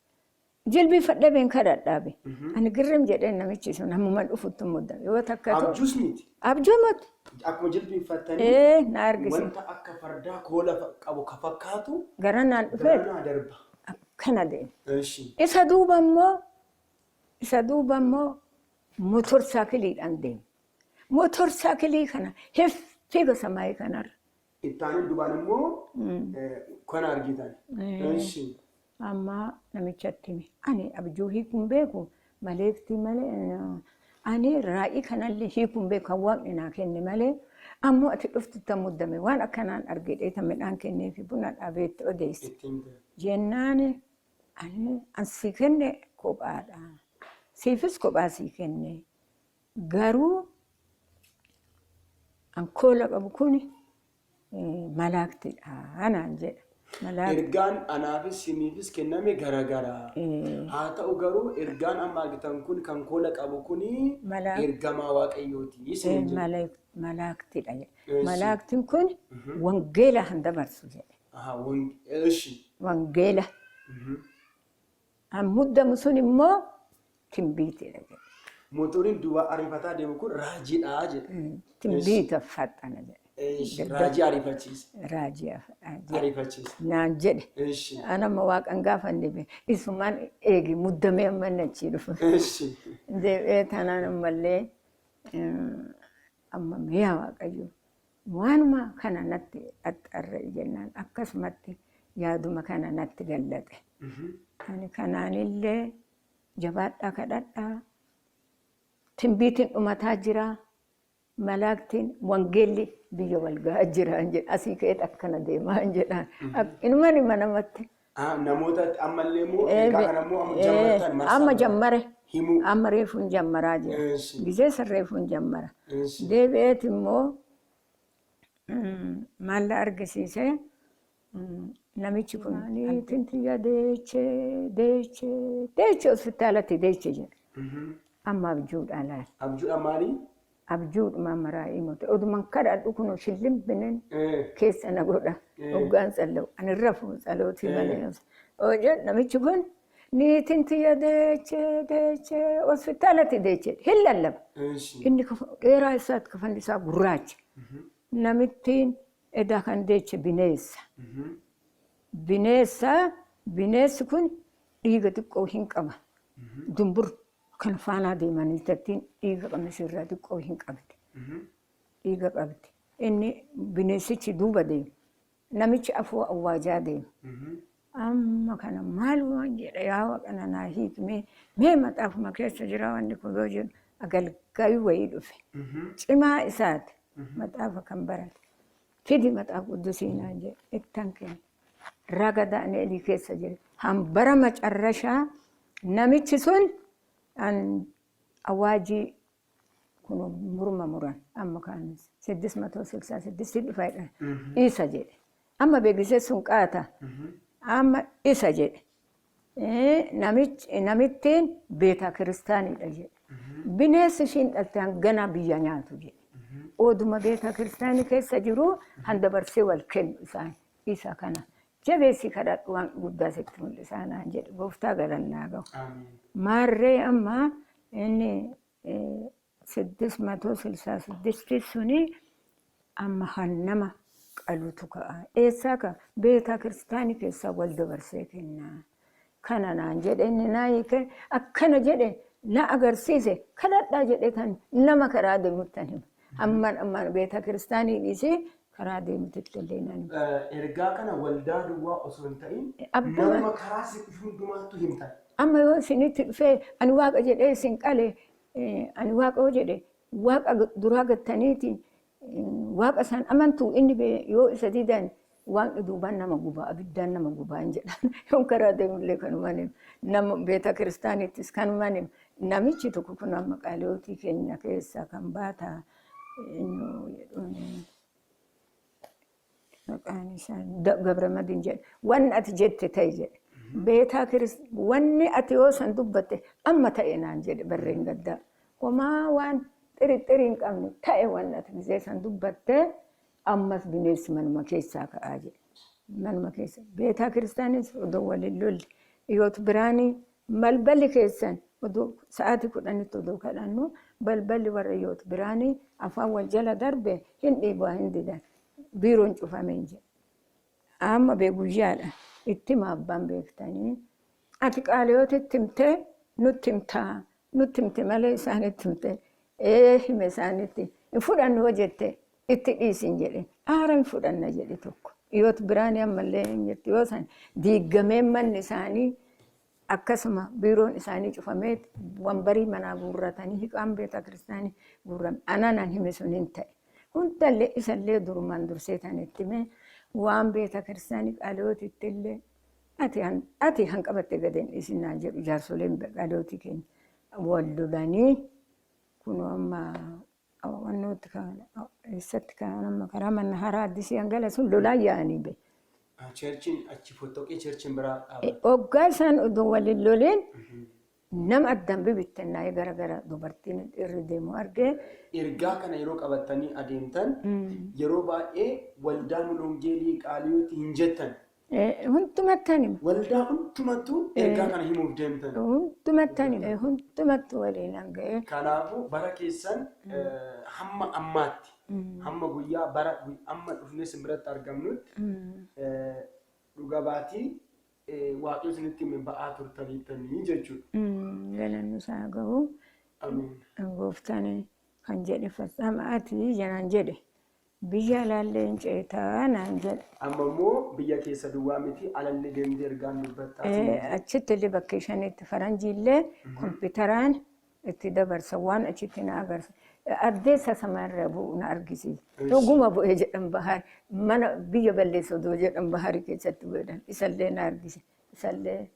Jilbiifadhee been kadhadhaabe. Ani girrim jedheen namichi sun hammuma dhufutti mudda. Yoo takka ta'u. Abjuus miti. Abjuu miti. Akkuma jilbiiffattanii Na argisiise. wanta akka fardaa koola qabu ka fakkaatu Garanaan dhufee garanaa darba. akkana deema. Eshi. Isa duuba immoo motor saakiliidhaan deema. Motor saakilii kana fiiga samaayii kanarra. Ittaaniin duubaan immoo kana argitan. Eshi. Amma namichatti hime. Ani abjuu hiikuun beeku maleektii malee ani raa'ii kanallee hiikuun beeku kan waaqni naa kenne malee ammoo ati dhuftu tan muddame waan akkanaan argedhee tan midhaan kennee fi buna dhaabeetti odeesse. Itti himte. Jennaan ani an sii kenne kophaadha. Siifis kophaa sii kenne. Garuu an koola qabu kun malaaktidha naan jedha. Malaakti. Ergaan anaafis siniifis kenname garagara. Haa ta'u garuu ergaan amma argitan kun kan koola qabu kuni ergamaa waaqayyooti. Isiniin jedhe. Malaaktidha jedhe. Eessi. Malaaktiin kun wangeela han dabarsu jedhe. Aha, eshi. Wangeela. Han muddamu sun immoo timbiitidha jedhe. Motoriin duwwaa ariifataa deemu kun raajiidha jedhe. Timbiita faxana jedhe. Eshi, raajii ariifachiisa. Raajii Ariifachiisa. naan jedhe. Eshi. Ana amma waaqan gaafanne be isumaan eegi muddamee amma inni achii dhufu. Eshi. Deebi'ee tanaan ammallee amma mi'a waaqayyo waanuma kana natti qaxxarre jennaan akkasumatti yaaduma kana natti gallaxe. Ani kanaanillee jabaadhaa kadhadhaa. Timbiitiin dhumataa jira. Malaaktiin wangeelli biyya wal gahaa jira hin jedha. Asii ka'eet akkana deemaa hin jedha. Inuman hima namatti. Namoota ammallee immoo ergaa kana immoo amma jammartan marsaa Amma jammare. Himuu. Amma reefuun jammaraa jira. Gizee san reefuun jammara. Deebi'eet immoo maal na argisiise namichi kun niitiin tiyya deechee deechee deechee hospitaalatti deeche jedhe. Amma abjuudhaa laal. Abjuudha maalii? Abjuudhuma amma raa'ii moote. Oduman kadhadhu kunoo shillimbinen keessa na godha. Hoggaan tsalla'u. Ani rafu tsalootii malee. Hojii namichi kun niitiin tiyya deechee deechee hospitaalatti deechee hin lallaba. Inni dheeraa isaatti kafanni isaa gurraacha. Namittiin edaa kan deeche bineessa. Bineessa bineessi kun dhiiga xiqqoo hin qaba. Dumbur kan faanaa deemanii tattiin dhiiga qamisiirraa xiqqoo hin qabdi. Dhiiga qabdi. Inni bineensichi duuba deema. Namichi afoo awwaajaa deema. Amma kana maal waan jedha yaa waaqa naa hiiki mee mee maxaafuma keessa jira wanni kun yoo jedhu agalgaayi wayii dhufe. Cimaa isaati maxaafa kan barate. Fidi maxaafa quddusii naan jedhe ittan kenne. Raga Daani'elii keessa jira. Hambara macarrashaa namichi sun an awaajii kun murma muran amma kaanis 666 dhufa jedhan isa jedhe. Amma beeksisee sun qaata. Amma isa jedhe. Namichi namittiin beetaa kiristaanidha jedhe. Bineensi ishiin dhalte hangana biyya nyaatu jedhe. Oduma beetaa kiristaanii keessa jiru han dabarsee wal kennu isaan isa kana. Jabeessi kadhadhu waan guddaa sitti mul'isaa naan jedhe gooftaa galannaa gahu. Maarree amma inni 666 suni amma hannama qalutu ka'a. Eessaa ka'a? Beetaa kiristaanii keessaa wal dabarsee kenna. Kana naan jedhe inni naa hiike akkana jedhe na agarsiise kadhadhaa jedhe kan nama karaa deemuttan hima. Amman ammaan beetaa kiristaanii dhiisee karaa deemutti illee nan hima. Ergaa kana waldaa duwwaa osoo hin ta'in Abbaa nama karaa si dhufu hundumaattu himtan. Amma yoo isinitti dhufee ani waaqa jedhee isin qale ani waaqa yoo jedhe waaqa duraa gattaniiti waaqa isaan amantu inni yoo isa didan waaqni duubaan nama gubaa abiddaan nama gubaa hin jedhan. Yoon karaa deemullee kanumaan hima. Nama beeta kiristaanittis kanumaan hima. Namichi tokko kun amma qaaliyootii keenya keessaa kan baata eenyu jedhuun maqaan isaa Gabramadiin jedhe. Wanni ati jette ta'e jedhe. Beetaa kirist wanni ati yoo san dubbatte amma ta'e naan jedhe barreen gaddaa. Homaa waan xirixxirii hin qabne ta'e wanni ati gisee san dubbatte ammas bineensi manuma keessaa ka'aa jedhe. Manuma keessa. Beetaa kiristaanis odoo waliin lolli. Dhiyootu biraanii balballi keessan odoo sa'aatii 10tti odoo kadhannu balballi warra dhiyootu biraanii afaan wal jala darbe hin dhiibaa hin didan. Biiroon cufamee hin jedhe. Amma bee guyyaadha. Itti hima abbaan beektanii. Ati qaaliyoota itti himtee nutti himtaa. Nutti himte malee isaanitti himte. Ee hime isaanitti. Hin fudhannu yoo jette itti dhiisin jedhe. Aara hin fudhanna jedhe tokko. Dhiyootu biraanii ammallee hin jirtu. Yoo san diigamee manni isaanii akkasuma biiroon isaanii cufamee wambarii manaa guurratanii hiqaan beetaa kiristaanii guurrame. Anaan hime sun hin ta'e. Hundallee isallee durumaan dursee tan itti hime waan beetaa kiristaanii qaaliyootitti illee ati hanqabatte gad hin dhiisin naan jedhu jaarsoleen qaaliyootii keenya wal lolanii kun amma wannootti kan eessatti kan amma karaa mana haaraa addisii hangala sun lolaan yaa'anii bee. Cheerchiin achi fottoqee cheerchiin biraa dhaabbate. Hoggaa isaan odoo waliin loliin nama addaan bibittinnaa'ee gara gara dubartiin dhiirri deemu argee. Ergaa kana yeroo qabattanii adeemtan yeroo baay'ee waldaa Mulongeelii Qaaliyooti hin jettan. Hundumattan hima. Waldaa hundumattuu ergaa kana himuuf deemtan. Hundumattan hima. Hundumattu waliin hanga'ee. Kanaafuu bara keessan hamma ammaatti hamma guyyaa bara amma dhufnee sibiratti argamnutti dhuga baatii waaqayyo isinitti hime ba'aa turtaniittanii jechuudha. Galanni isaa gahu. Ameen. Gooftaan kan jedhe fassama ati janaan jedhe. Biyya alaallee hin ceetaa naan jedhe. Amma immoo biyya keessa duwwaa miti alallee deemtee ergaan dubbattaa. Achitti illee bakkee shanitti faranjiillee kompiitaraan itti dabarsa waan achitti na agarsa. Addeessa samaarra bu'u na argisiise. Dhuguma bu'ee jedhan bahar mana biyya balleessa odoo jedhan baharii keessatti bu'edhan isallee na argise. Isallee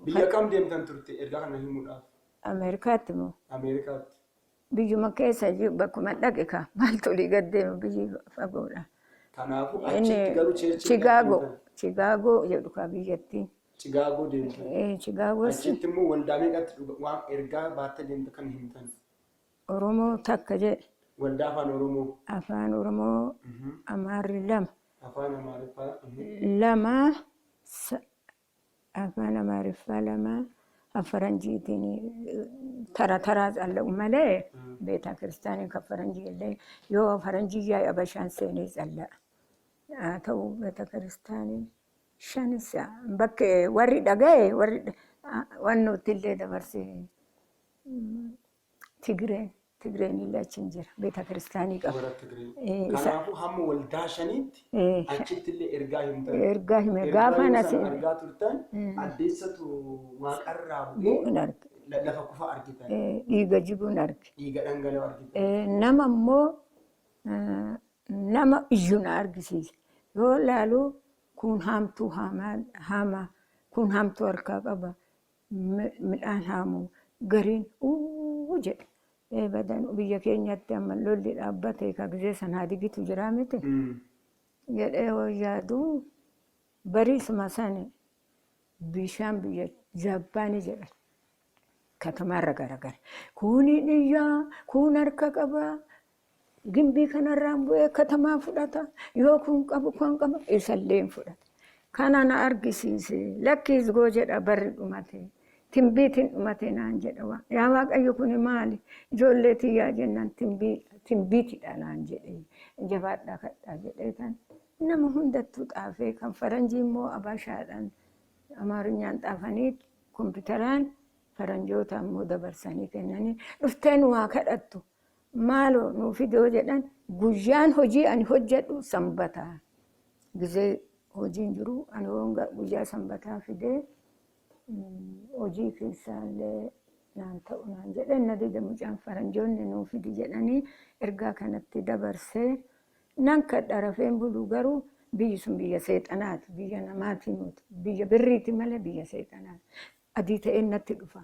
Biyya kam deemtan turte ergaa kana himuudhaaf? Ameerikaatti moo? Ameerikaatti. Biyyuma keessa jiru bakkuma dhaqe ka maaltu olii gad deema biyyi fagoodha. Kanaafuu Inni achitti garuu cheerchii Chigaagoo Chigaagoo jedhu ka biyyattiin. Chigaagoo deemtan. Chigaagoo Achitti immoo waldaa meeqatti waan ergaa baattee deemte kan himtan? Oromoo takka jedhe. Waldaa afaan Oromoo. Afaan Oromoo Amaarri lama. Afaan Amaariffaa. Lama afaan Amaariffaa lama faranjiitiin tara taraa calla'u malee beeta kiristaanii kan faranjii illee yoo faranjii yaa'e abashaan seenee calla'a. Haa ta'u beeta kiristaanii shanis bakke warri dhaga'e warri waan nuti illee dabarse Tigreen Tigreen illee achi hin jira beeta kiristaanii qaba. Warra Tigree. Isa Kanaafuu hamma waldaa shaniitti achitti illee ergaa himtan. Ergaa hime Ergaa gaafa yoo nasi sana argaa turtan addeessatu waaqarraa bu'ee bu'uun arge. Lafa kufa argitan. Dhiiga jiguun arge. Dhiiga dhangala'oo argitan. Nama immoo nama iyyuu na argisiise. Yoo laalu kun haamtuu haama kun haamtuu harkaa qaba midhaan haamu gariin uu jedhe. Badan biyya keenyatti amma lolli dhaabbate ka gizee san digitu jira miti. Jedhee yoo yaadu bariisuma sani bishaan biyya Jaappaanii jedhan katamaarra garagara. Kuni dhiyyaa kun harka qabaa gimbii kanarraan bu'ee katamaa fudhata yoo kun qabu kun qaba isallee hin fudhata. Kana na argisiise lakkiis goo jedha barri dhumate timbiitiin dhumate naan jedha waa yaa Waaqayyo kuni maali ijoollee tiyyaa jennaan timbiitidha naan jedhe jabaadhaa kadhaa jedhee kan nama hundattuu xaafee kan faranjii immoo abashaadhaan Amaarinyaan xaafanii kompiitaraan faranjoota immoo dabarsanii kennanii dhufteen waa kadhattu maaloo nuu fidoo jedhan. Guyyaan hojii ani hojjedhu sanbataa gizee hojiin jiru ani hoonga guyyaa sanbataa fidee hojii keessaallee naan ta'u naan jedhe na dide mucaan faranjoonni nuu fidi jedhanii ergaa kanatti dabarsee nan kadha rafeen bulu garuu biyyi sun biyya seexanaati biyya namaati miti biyya birriiti malee biyya seexanaati adii ta'een natti dhufa.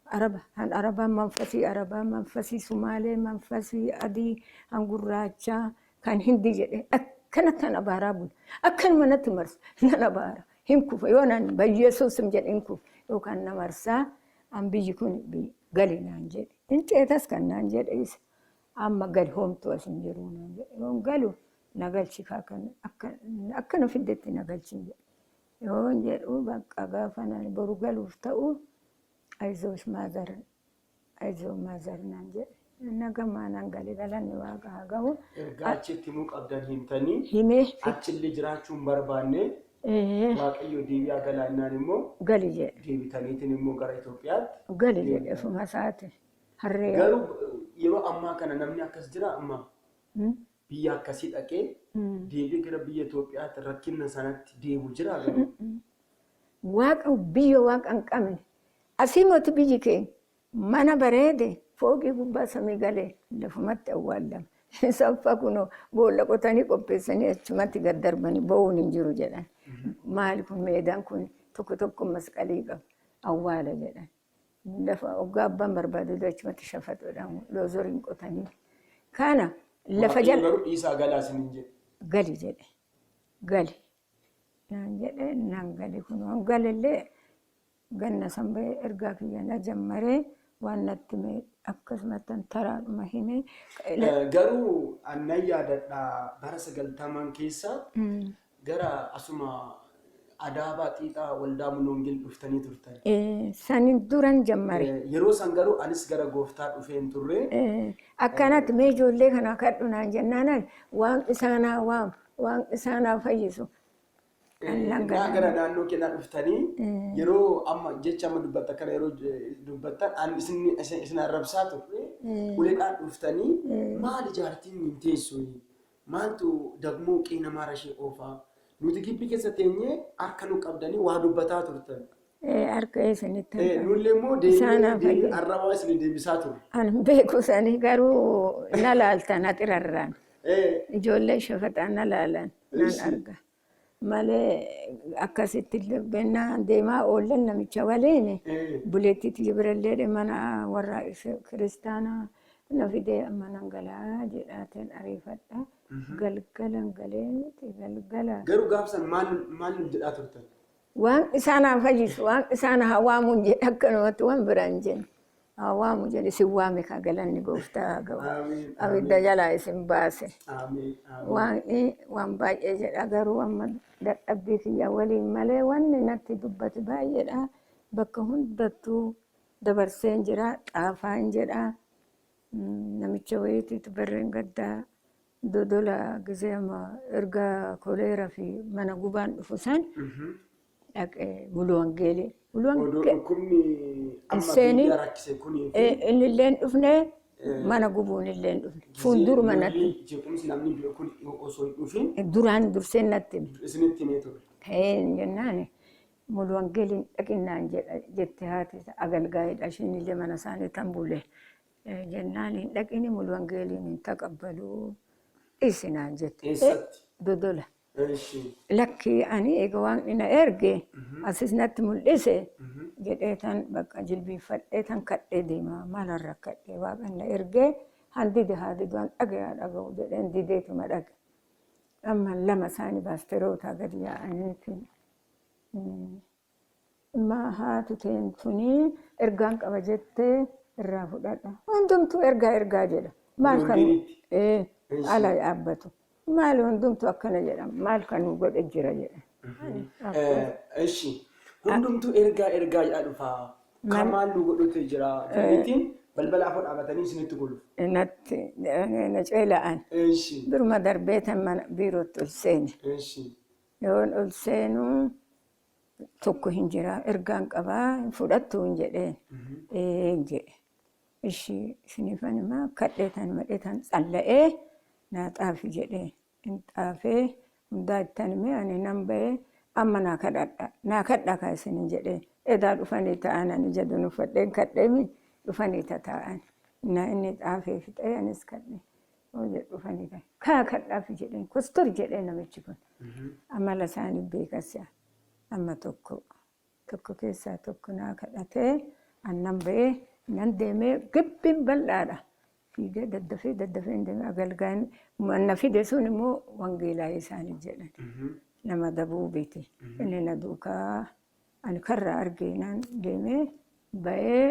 Araba han arabaa manfasii arabaa manfasii sumaalee manfasii adii han gurraachaa kan hindi jedhe akkanatti nan abaaraa bula akkanuma natti marsa nan abaara hin kufa yoo naan bayyeesuusim jedhe hin kufa yookaan na marsaa an biyyi kun gali naan jedhe hin ceetas kan naan jedhe isa amma gali hoomtuu as hin jiru naan jedhe yoon galu na galchi akka na fiddetti na galchi jedhe yoon jedhu bakka gaafa naan boru galuuf ta'u ayizoosh mother ayizoo mother naan jedhe nagamaa naan gale galanni waaqa haa gahu. Ergaa achitti himuu qabdan himtanii himee achillee jiraachuu hin barbaanne Waaqayyo deebi'aa galaannaan immoo gali jedhe deebitaniitiin immoo gara Itoophiyaatti. Gali jedhe ofuma isaati harree. Garuu yeroo ammaa kana namni akkas jira amma biyya akkasii dhaqee deebi'ee gara biyya Itoophiyaatti rakkina sanatti deebu jira garuu. Waaqa biyya waaqa hin qabne asii moti biyyi keenya mana bareede fooqii gubbaa samii galee lafumatti awwaallama. Saffaa kunoo boolla qotanii qopheessanii achumatti gad darbanii bo'uun hin jiru jedhan. Maali kun meedaan kun tokko tokko masqalii qaba awwaala jedhan. Lafa hoggaa abbaan barbaadu achumatti shafatuudhaan loozoriin qotanii. Kana lafa Waaqayyo jala garuu dhiisaa galaa isiniin jedhe. Gali jedhe gali naan jedhe naan gali kunoo galillee ganna sanba'ee ergaa kiyya na jammaree waan natti hime akkasumatti taraadhuma hime. Garuu annan yaadadha bara 90n keessa gara asuma Adaabaa Xiixaa waldaa Munoongil dhuftanii turtan. Sanin duran jammare. Yeroo san garuu anis gara gooftaa dhufeen turre. Akkanatti mee ijoollee kana kadhu naan jennaan waan isaanaa waam waan isaanaa fayyisu. Innaa gara naannoo keenyaa dhuftanii yeroo amma jecha amma dubbatta kana yeroo dubbattan ani isin arrabsaa turre uleedhaan dhuftanii maal ijaartiin hin teessu maaltu dagmoo qe'ee namaa rashee oofaa nuti gibbii keessa teenyee harka nu qabdanii waa dubbataa turtan. Harka isinitti Eh, Nullee immoo Isaan deemnee haa deebii fayyisu. arrabaa isinii deebisaa ture. Ani beeku isaanii garuu na laaltan haxirarraan. Eh, Ijoollee shafaxaan na laalan nan Ishi. arga. Malee akkasitti bennaa deemaa oollan namicha waliin eh, buleettiitti birallee mana warra kiristaanaa na fidee amma nan galaa jedhaateen ariifadha. Galgalan galee miti galgala. Garuu gaafsan maal maal nu jedhaa turtan? Waan isaan haa fayyisu, waan isaan haa waamu jedhe akkanumatti waan biraan jenne. Haa waamu jedhe isin waame kaa galanni gooftaa haa ga'u. Amiin. Abidda jalaa isin baase. Amiin. Amiin. Waaqni waan baay'ee jedha garuu amma dadhabbii kiyya waliin malee wanni natti dubbate baay'eedha. Bakka hundattuu dabarseen jira, xaafaan jedha. Namicha wayiitiitu barreen gaddaa Dodola gisee amma erga koleera fi mana gubaan dhufu san dhaqee Mulu Wangeelii. Mulu Odoo Wangeelii dhukkubni amma Seeni. biyya rakkise kunii fi inni illee hin dhufne mana gubuun illee hin dhufne. Fuulduruma natti lolli jeequmsi namni biyya kun osoo hin dhufin duraan dursee natti hime. isinitti himee ture. Ka'een jennaan Mulu Wangeeliin dhaqinnaan jedha jette haati agalgaa'eedha ishiin illee mana isaanii tan bule. Jennaan hin dhaqini Mulu Wangeeliin hin taqabbaluu dhiisi naan jette. Eessatti? Dodola. Eshi. Lakkii ani eega waaqni na erge asis natti mul'ise jedhee tan bakka jilbiiffadhee tan kadhee deema maalan rakkadhee waaqan na ergee han dide haa didu han dhage haa dhaga'u jedheen dideetuma dhage. Amma lama isaanii baasterootaa gadi yaa'aniitiin Imma haati teen tuni ergaan qaba jettee irraa fudhadha. Hundumtuu ergaa ergaa jedha. Maal kan Wangeelitti. ee Eessi. ala dhaabbatu. Maal hundumtuu akkana jedha. Maal kan nu godhe jira jedha. Eshi. Hundumtuu ergaa ergaa jedhaa dhufa. Kan maal nu godhutu jira jedhaniitiin balbala afur dhaabatanii isinitti golu. Natti na ceela'an. Eshi. Duruma darbee tan mana biirootti ol seene. Eshi. Yoon ol seenu tokko hin jira ergaan qabaa hin fudhattu hin jedheen. Ee hin jedhe. Ishi isiniifan himaa kadhee tan madhee tan tsalla'ee naa xaafi jedhee hin xaafee hundaa ittan himee ani nan ba'ee amma naa kadhadha naa kadhaa kaa isinin jedhee edaa dhufanii ta'an ani jedhu nuffadheen kadheemi dhufanii tataa'an na inni xaafee fixee anis kadhe yoo jedhu dhufanii ta'an kaa kadhaafi jedheen kostor jedhee namichi kun amala isaanii beekasa amma tokko tokko keessaa tokko naa kadhatee annan ba'ee nan deemee gibbiin bal'aadha. Fiigee daddafee daddafee hin deemee agalgaan na fide sun immoo wangeelaa isaanii jedhan. Nama dabuu beete. Inni na duukaa ani karra argee nan deemee ba'ee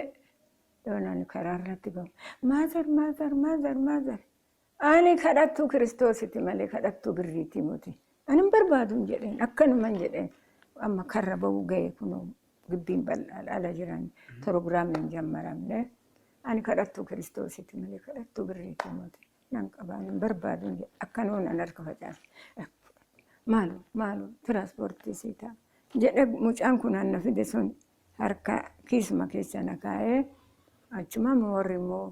yoon ani karaa irratti gahu. Maazar maazar maazar maazar. Ani kadhattuu Kiristoositi malee kadhattuu birriitii miti. Ani hin barbaadu hin jedheen akkanuma hin jedheen. Amma karra ba'uu ga'e kunoo gibbiin bal'aadha ala jiran pirogiraamni hin jammaramne. Ani kadhattuu Kiristoositi malee kadhattuu birriitii miti. Nan qaba ani hin barbaadu hin jedhe akkanuma nan harka facaase. Maaloo maaloo tiraanspoortii sii ta'a jedhe mucaan kun anna fide sun harka kiisuma keessa na kaa'ee achuma warri immoo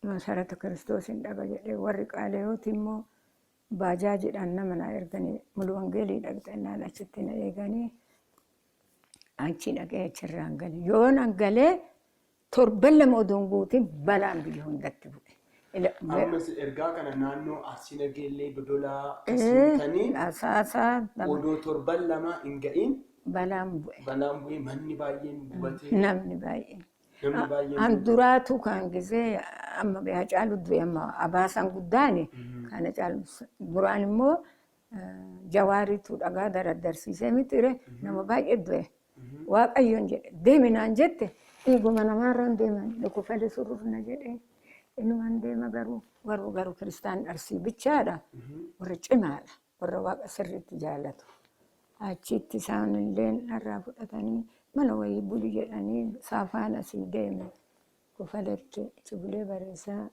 masarata Kiristoos hin dhaba jedhee warri qaaleyooti immoo baajaajiidhaan nama na erganii mulu wangeelii dhaqxannaan achitti na eeganii achi dhaqee achirraan gale. Yoon an galee torban 2 odoo hin guutin balaan biyya hundatti bu'e. Ammas ergaa kana naannoo Arsii Nageellee Dodolaa akkasii Asaasaa odoo torban 2 hin ga'in balaan bu'e. Balaan bu'ee manni baay'een gubatee. Namni baay'een. Namni baay'een. An duraatu kan gisee amma Hacaalu du'e amma abaasaan guddaani kan Hacaalu duraan immoo Jawaaritu dhagaa daraddarsiisee mitire nama baay'ee du'e. Waaqayyoon jedhe deemi naan jette dhiiguma namaarraan deeman dhukufale sururna jedhe inuman deema garuu garuu garuu kiristaan Arsii bichaadha warra cimaadha warra waaqa sirriitti jaalatu. Achitti isaan illee narraa fudhatanii mana wayii buli jedhanii saafaan asii deeme kofaletti achi bulee bareessaa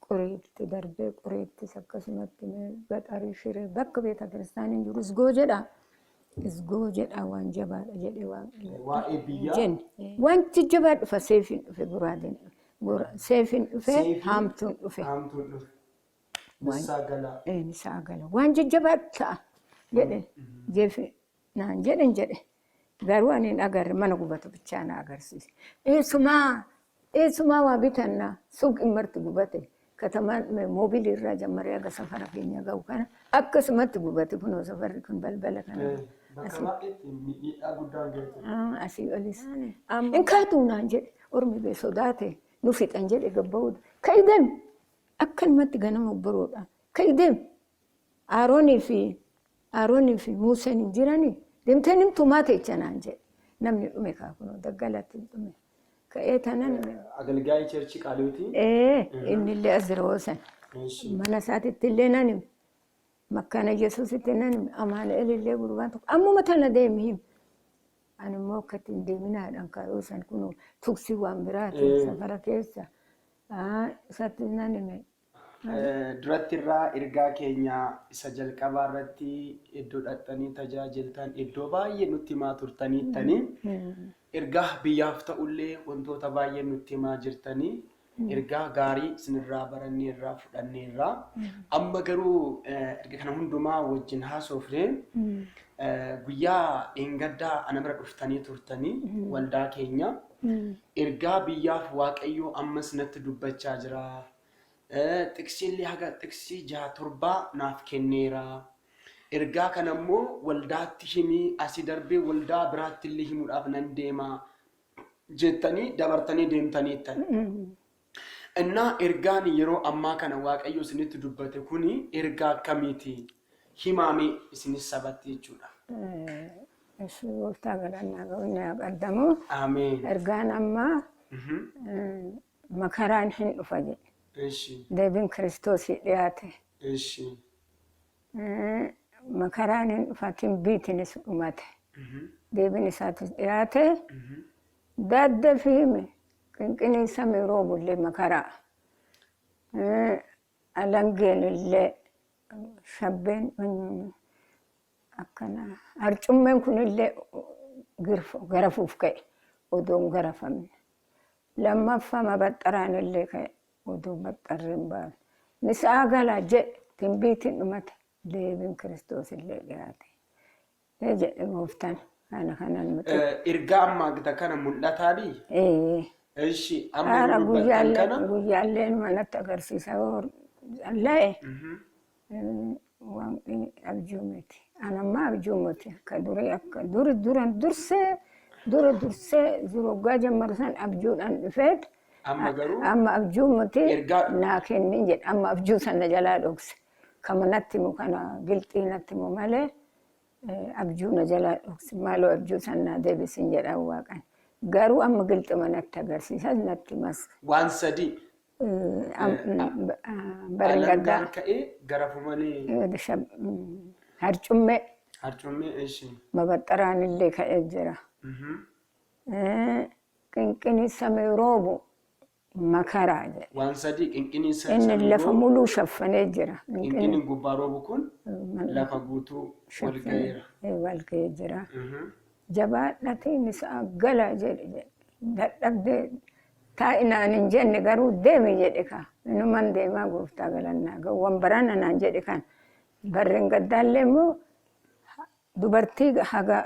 qoreetti darbee qoreettis akkasumatti gaxarii shiree bakka beeta kiristaaniin jiru isgoo jedha. Isgoo jedha waan jabaadha jedhee waaqayyo. Waa'ee biyyaa. Jenne wanti jabaa dhufa seefiin dhufe guraadeen dhufe seefiin dhufe haamtuun dhufe. Haamtuun dhufe. Nissaa galaa. Nissaa gala. Waan jajjabaa ta'a jedhe jeefi naan jedhen jedhe. Garuu ani hin agarre, mana gubatu bichaa na agarsiise. Eessumaa eessumaa waa bitannaa, suuqiin marti gubate. Katamaan moobilii irraa jammaree haga safara keenya ga'u kana akkasumatti gubate, kunoo safarri kun balbala kana. Bakka baay'eetti miidhaa guddaan ga'e ture. Asii olis. Hin kaatuu naan jedhe, ormi bee sodaate nu fixan jedhe gabba'uudha. Ka'i deemi, akkanumatti ganama obboroodhaan ka'i deemi. Aaroonii fi Museen hin jiranii, deemtee nimtumaa teecha naan jedhe. Namni dhume kaa, kunoo daggalatti dhume. Ka'ee tanan. Agalgaayii church Qaaliyooti. Ee, innillee as jira hoosan. Mana isaatitti illee nan hime. Makkaana Yesuusitti nan hime. Amaanu'el illee gurbaan tokko ammuma tana deemi himi. Ani immoo akka ittiin deeminaadhaan kaayoo san kun tuksii waan biraati safara keessa. Isatti nan hime. Duratti irraa ergaa keenya isa jalqabaa irratti iddoo dhaqxanii tajaajiltan iddoo baay'ee nutti himaa turtaniittanii, ergaa biyyaaf ta'ullee wantoota baay'ee nutti himaa jirtanii, ergaa gaarii isinirraa baranneerraa fudhanneerraa. Amma garuu erga kana hundumaa wajjin haasofne, guyyaa dheengaddaa ana bira dhuftanii turtanii waldaa keenya, ergaa biyyaaf Waaqayyoo ammas natti dubbachaa jira. Xiqsiillee haga xiqsii jaha torbaa naaf kenneera. Ergaa kana immoo waldaatti himii, asii darbee waldaa biraatti illee himuudhaaf nan deema jettanii dabartanii deemtaniittan. Innaa ergaan yeroo ammaa kana Waaqayyo isinitti dubbate kuni ergaa akkamiiti? Himaame isinis sabatti jechuudha. Ishi, gooftaa galannaa ga'u, inni haa qaddamu. Ameen. Ergaan ammaa makaraan hin dhufa jedhe. Deebiin Kiristoosii dhiyaate. Makaraan hin dhufa, timbiitinis dhumate. Deebiin isaatis dhiyaate. Dadda fiime qinqinii samii roobullee makaraa. Alangeen illee shabbeen akkana harcummeen kunillee garafuuf ka'e odoo hin garafamne. Lammaffaa mabaxxaraan illee ka'e odoo baxxarri hin baafne. Nisaa galaa jedhe, timbiitiin dhumate, deebiin Kiristoos illee dhiyaate. Ee jedhe gooftaan, kana kanan muxi. Ergaa ammaa gita kana mul'ataadhi? Ee. Ishi, amma Haara yeroo dubbattan guyyaallee kana. Guyyaallee manatti agarsiisa yoo la'e waan abjuu miti. Anammaa abjuu miti. Akka durii, akka duri duran dursee dura dursee waggaa jammaru san abjuudhaan dhufeet. Amma garuu Amma abjuu miti naa kennin jedhe, amma abjuu sana jalaa dhokse. Kama natti himu kana gilxii natti himu malee abjuu na jalaa dhokse. Maaloo abjuu san naa deebisin jedhaan waaqan. Garuu amma gilxima natti agarsiisas natti himas. Waan sadii. Barri gaddaa. Alangaan ka'ee garafu malee. Harcummee. Harcummee, ishi. Mabaxxaraan illee ka'ee jira. Qinqinii samii roobu makaraa jedhe. Waan sadii, qinqinii Inni lafa muluu shaffanee jira. Qinqiniin gubbaa roobu kun lafa guutuu wal ga'eera. Wal ga'ee jira. Jabaadhatiin isaa gala jedhe jedhe. Dadhabdee taa'inaan hin jenne, garuu deemi jedhe kaa. Inuman deemaa, gooftaa galannaa ga'u. Wambarana naan jedhe kan. Barreen gaddaallee immoo dubartii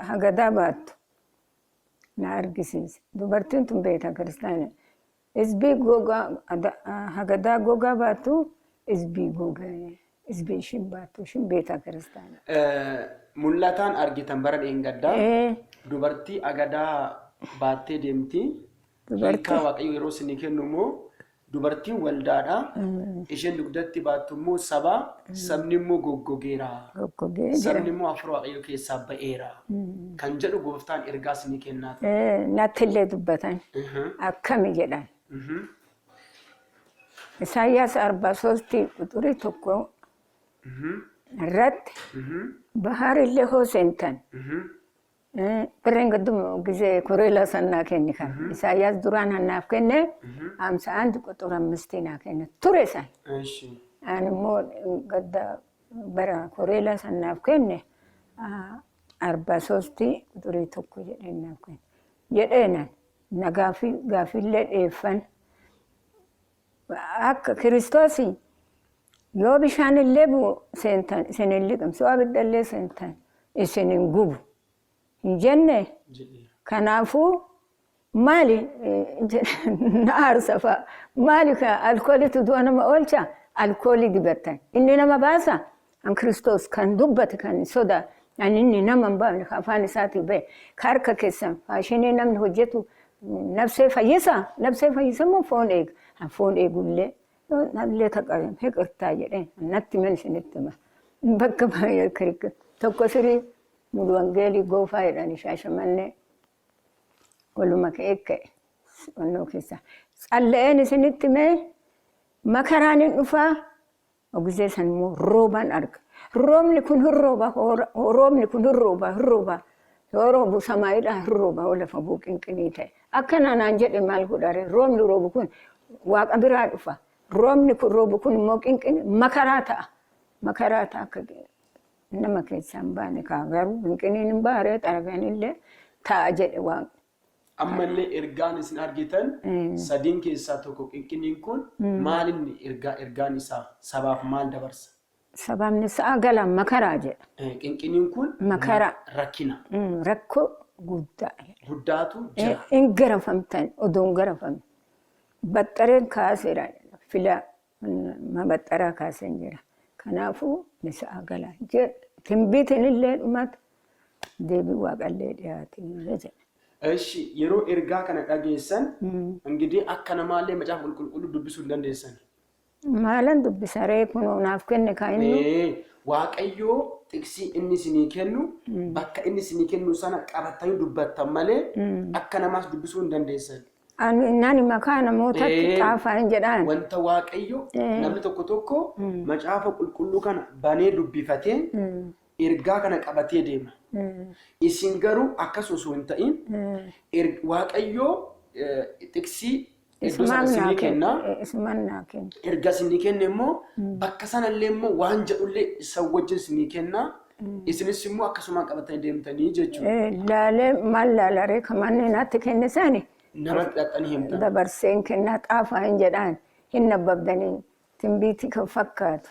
hagadaa baattu na argisiise. Dubartiin tun beeta kiristaana. Isbii gogaa hagadaa gogaa baattu, isbii gogaa isbii ishiin baattu, ishiin beeta kiristaana. Mul'ataan argitan bara dheengaddaa dubartii agadaa baattee deemti. Hiikaa Waaqayyo yeroo isinii kennu immoo dubartiin waldaadha. Isheen dugdatti baattu immoo saba. Sabni immoo goggogeera. Goggogee jira. Sabni immoo hafuura Waaqayyo keessaa ba'eera. Kan jedhu gooftaan ergaa isinii kennaa ture. Natti illee dubbatan. Akkami jedhan. Isaayyaas 43 ቁጥር 1 irratti bahar illee hoo seentan birreen gadduma ጊዜ koreela sannaa kenni kan Isaayyaas duraan hannaaf kenne 51 ቁጥር 5 naa kenne ture san. Ani immoo gadda bara koreela sannaaf kenne 43 ቁጥር 1 jedheen naaf kenne jedheenan na gaafii gaafiillee dhiyeeffan akka Kiristoosii yoo bishaan illee bu'u seentan isin hin liqimsu, abidda illee seentan isin hin gubu. Hin jenne? Jedheera. Kanaafuu maali na aarsa fa'a. Maali ka alkooliitu du'a nama oolcha? Alkoolii dibattan. Inni nama baasa? An Kiristoos kan dubbate kan sodaa. An inni nama hin baafne ka afaan isaatii bahe. Ka harka keessan faashinii namni hojjetu nafsee fayyisa? Nafsee fayyisa moo foon eega? An foon eegullee nallee taqabem hiqirtaa jedheen natti himan isinitti hima. Bakka baay'ee kirikir. Tokko sirii mulu wangeelii goofaa jedhani Shaashamannee waluma ka'ee ka'e onnoo keessa. Tsalla'een isinitti himee makaraan hin dhufaa ogizee san immoo rooban arga. Roobni kun hin rooba, roobni kun hin rooba, hin rooba. Yoo roobu samaayidhaa hin rooba, yoo lafa bu'u qinqinii ta'e. Akkana naan jedhe maal godhare? Roobni roobu kun Waaqa biraa dhufa. Roobni kun roobu kun immoo qinqinii makaraa ta'a. Makaraa ta'a akka nama keessaa hin baane kaa garuu qinqiniin hin baaree xaraganillee ta'a jedhe Waaqni. Ammallee ergaan isin argitan sadiin keessaa tokko qinqiniin kun maal inni ergaa ergaan isaa sabaaf maal dabarsa? Sababni isaa gala makaraa jedha. Qinqiniin kun Makaraa. Rakkina Rakkoo guddaa jedha. Guddaatu jira. In garafamtan odoo hin garafamne. Baxxareen kaaseera fila mabaxxaraa kaaseen jira. Kanaafuu misa'a gala jedha. Timbiitiin illee dhumata deebii Waaqallee dhiyaate jedha. Eshi, yeroo ergaa kana dhageessan ingidii akka namaallee Macaafa Qulqulluu dubbisuu hin dandeessan. Maalan dubbisa ree kunoo naaf kenne kaa inni. Waaqayyoo xiqsii inni isinii kennu bakka inni isinii kennu sana qabattanii dubbattan malee akka namaas dubbisuu hin dandeessan. Ani nani makaa namootatti xaafaa hin jedhaan. Wanta Waaqayyo namni tokko tokko Macaafa Qulqulluu kana banee dubbifatee ergaa kana qabatee deema. Isin garuu akkas osoo hin ta'in Waaqayyo xiqsii iddoo sana Isumaan naa isinii kenna. kenna. Isumaan naa kenna. Erga isinii kenne immoo bakka sanallee immoo waan jedhullee isa wajjin isinii kenna. Isinis immoo akkasumaan qabatanii deemtanii jechuudha. Laalee maal laalaree kan manni natti kenne sani Namatti dhaqxanii himtan. Dabarseen kennaa xaafaa hin jedhaan hin nabbabdanii timbiitii kan fakkaatu.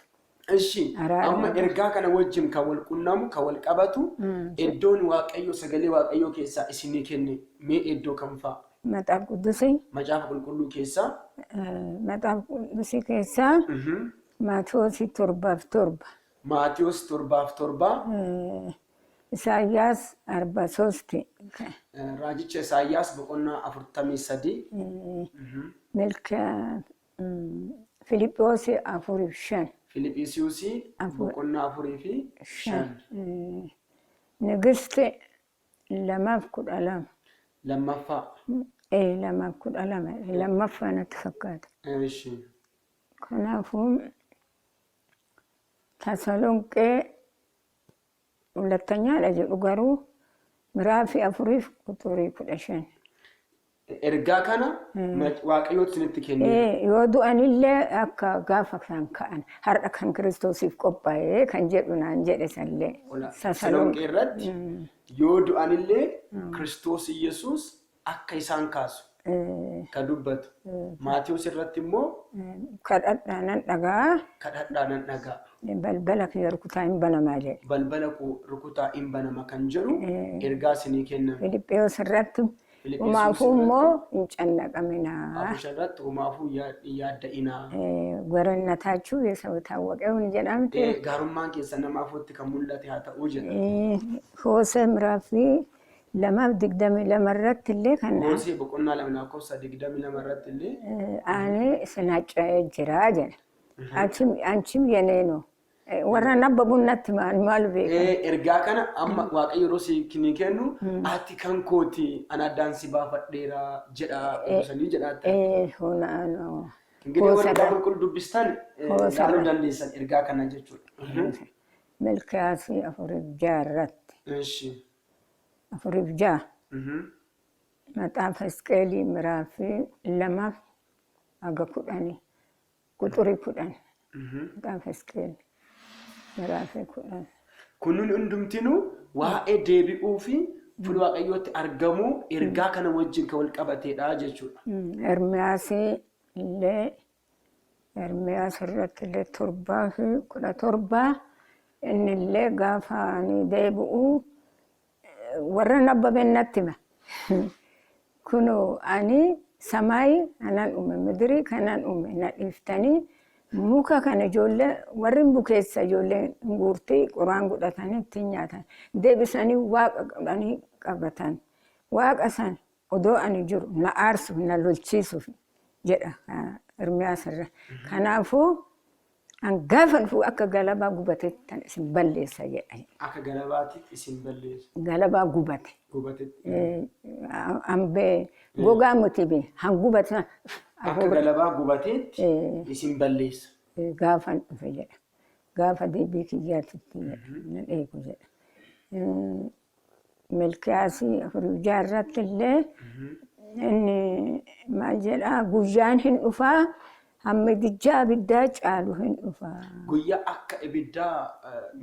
Ishi, Araara. Amma ergaa kana wajjin kan wal qunnamu, kan wal qabatu, iddoon Waaqayyo sagalee Waaqayyoo keessaa isinii kenne mee iddoo kam fa'a? Maxaaf Quddusii Macaafa Qulqulluu keessaa. Maxaaf Quddusii keessaa Maatiyoosii 7:7. Maatiyoos 7:7. Isaayyaas arba sosti. Raajicha Isaayyaas boqonnaa 43. Milka Filiphiyoosi 4:5. Filiphisiyuusii boqonnaa 4:5. Nigisti 2:12. Lammaffaa. Ee, 2:12, lammaffaa natti fakkaata. Ishi. Kanaafuu Tasalonqee hulattanyaadha jedhu garuu miraafii afuriif quxurii 15. Ergaa kana Waaqayyootu isinitti kenneera. Ee, yoo du'anillee akka gaafa isaan ka'an har'a kan Kiristoosiif qophaa'e kan jedhu naan jedhe sallee. Ola, Tasalonqee irratti yoo du'anillee Kiristoos Iyyasuus akka isaan kaasu kan dubbatu. Maatiyuus irratti immoo Kadhadhaa nan dhagaa. Kadhadhaa nan dhagaa. Balbala kiyya rukutaa hin banamaa jedhe. Balbala koo rukutaa hin banama kan jedhu ergaa isinii kenname. Filiphiyuus irratti Filiphisiyoos humaafuu irratti immoo hin cannaqaminaa. 4:5 irratti homaafuu hin yaadda'inaa. Gorennataachuu የሰው የታወቀ ይሁን jedhamte. Gaarummaan keessan nama afootti kan mul'ate haa ta'uu jedha. Hoosee miraafii 2:22 irratti illee kan Hoosee boqonnaa 2 lakkoofsa 22 irratti illee ani isin hacca'ee jira jedha. Anchim yenee no. Warra nabbabuun natti maal maal beeka. Ergaa kana amma Waaqayyo yeroo si kinii kennu ati kan kooti ana addaan si baafadheera jedha obsanii jedha. Hona no. Ingirii warra Hoosadha. Kitaaba Qulqulluu dubbistan Hoosadha. ilaaluu dandeessan ergaa kana jechuudha. Milkiyaasii 4:6 irratti. Eshi. 4:6. Maxaafa Hisqeelii miraafii 2 haga 10. Quxurii 10. Maxaafa Hisqeel miraafii 10. Kunniin hundumtinuu waa'ee deebi'uu fi fuula Waaqayyootti argamuu ergaa kana wajjin kan wal qabateedha jechuudha. Ermiyaasii illee Ermiyaas irratti illee 7:17 inni illee gaafa ani deebi'u Warra nabbabeen natti hima. Kunoo ani samaayii kanan uume, midirii kanan uume, na dhiiftanii muka kana ijoollee warri hin bukeessa, ijoollee hin guurtii, qoraan godhatanii ittiin nyaatan. Deebisanii waaqa godhanii qabatan. Waaqa san odoo ani jiru na aarsuuf, na lolchiisuuf jedha Ermiyaas irra. Kanaafuu an gaafa dhufu akka galabaa gubatetti isin balleessa jedha. Akka galabaatitti isin balleessa. Galabaa gubate. Gubatetti. Hambee gogaa miti bee hangubate sana. Akka galabaa gubateetti isin balleessa. Gaafan dhufe jedha. Gaafa deebii kiyyaatitti jedha. Nan eegu jedha. Milkiyaasii 4:6 irratti illee inni maal jedhaa? Guyyaan hin dhufaa, hamma ibiddaa abiddaa caalu hin dhufaa. Guyyaa akka ibiddaa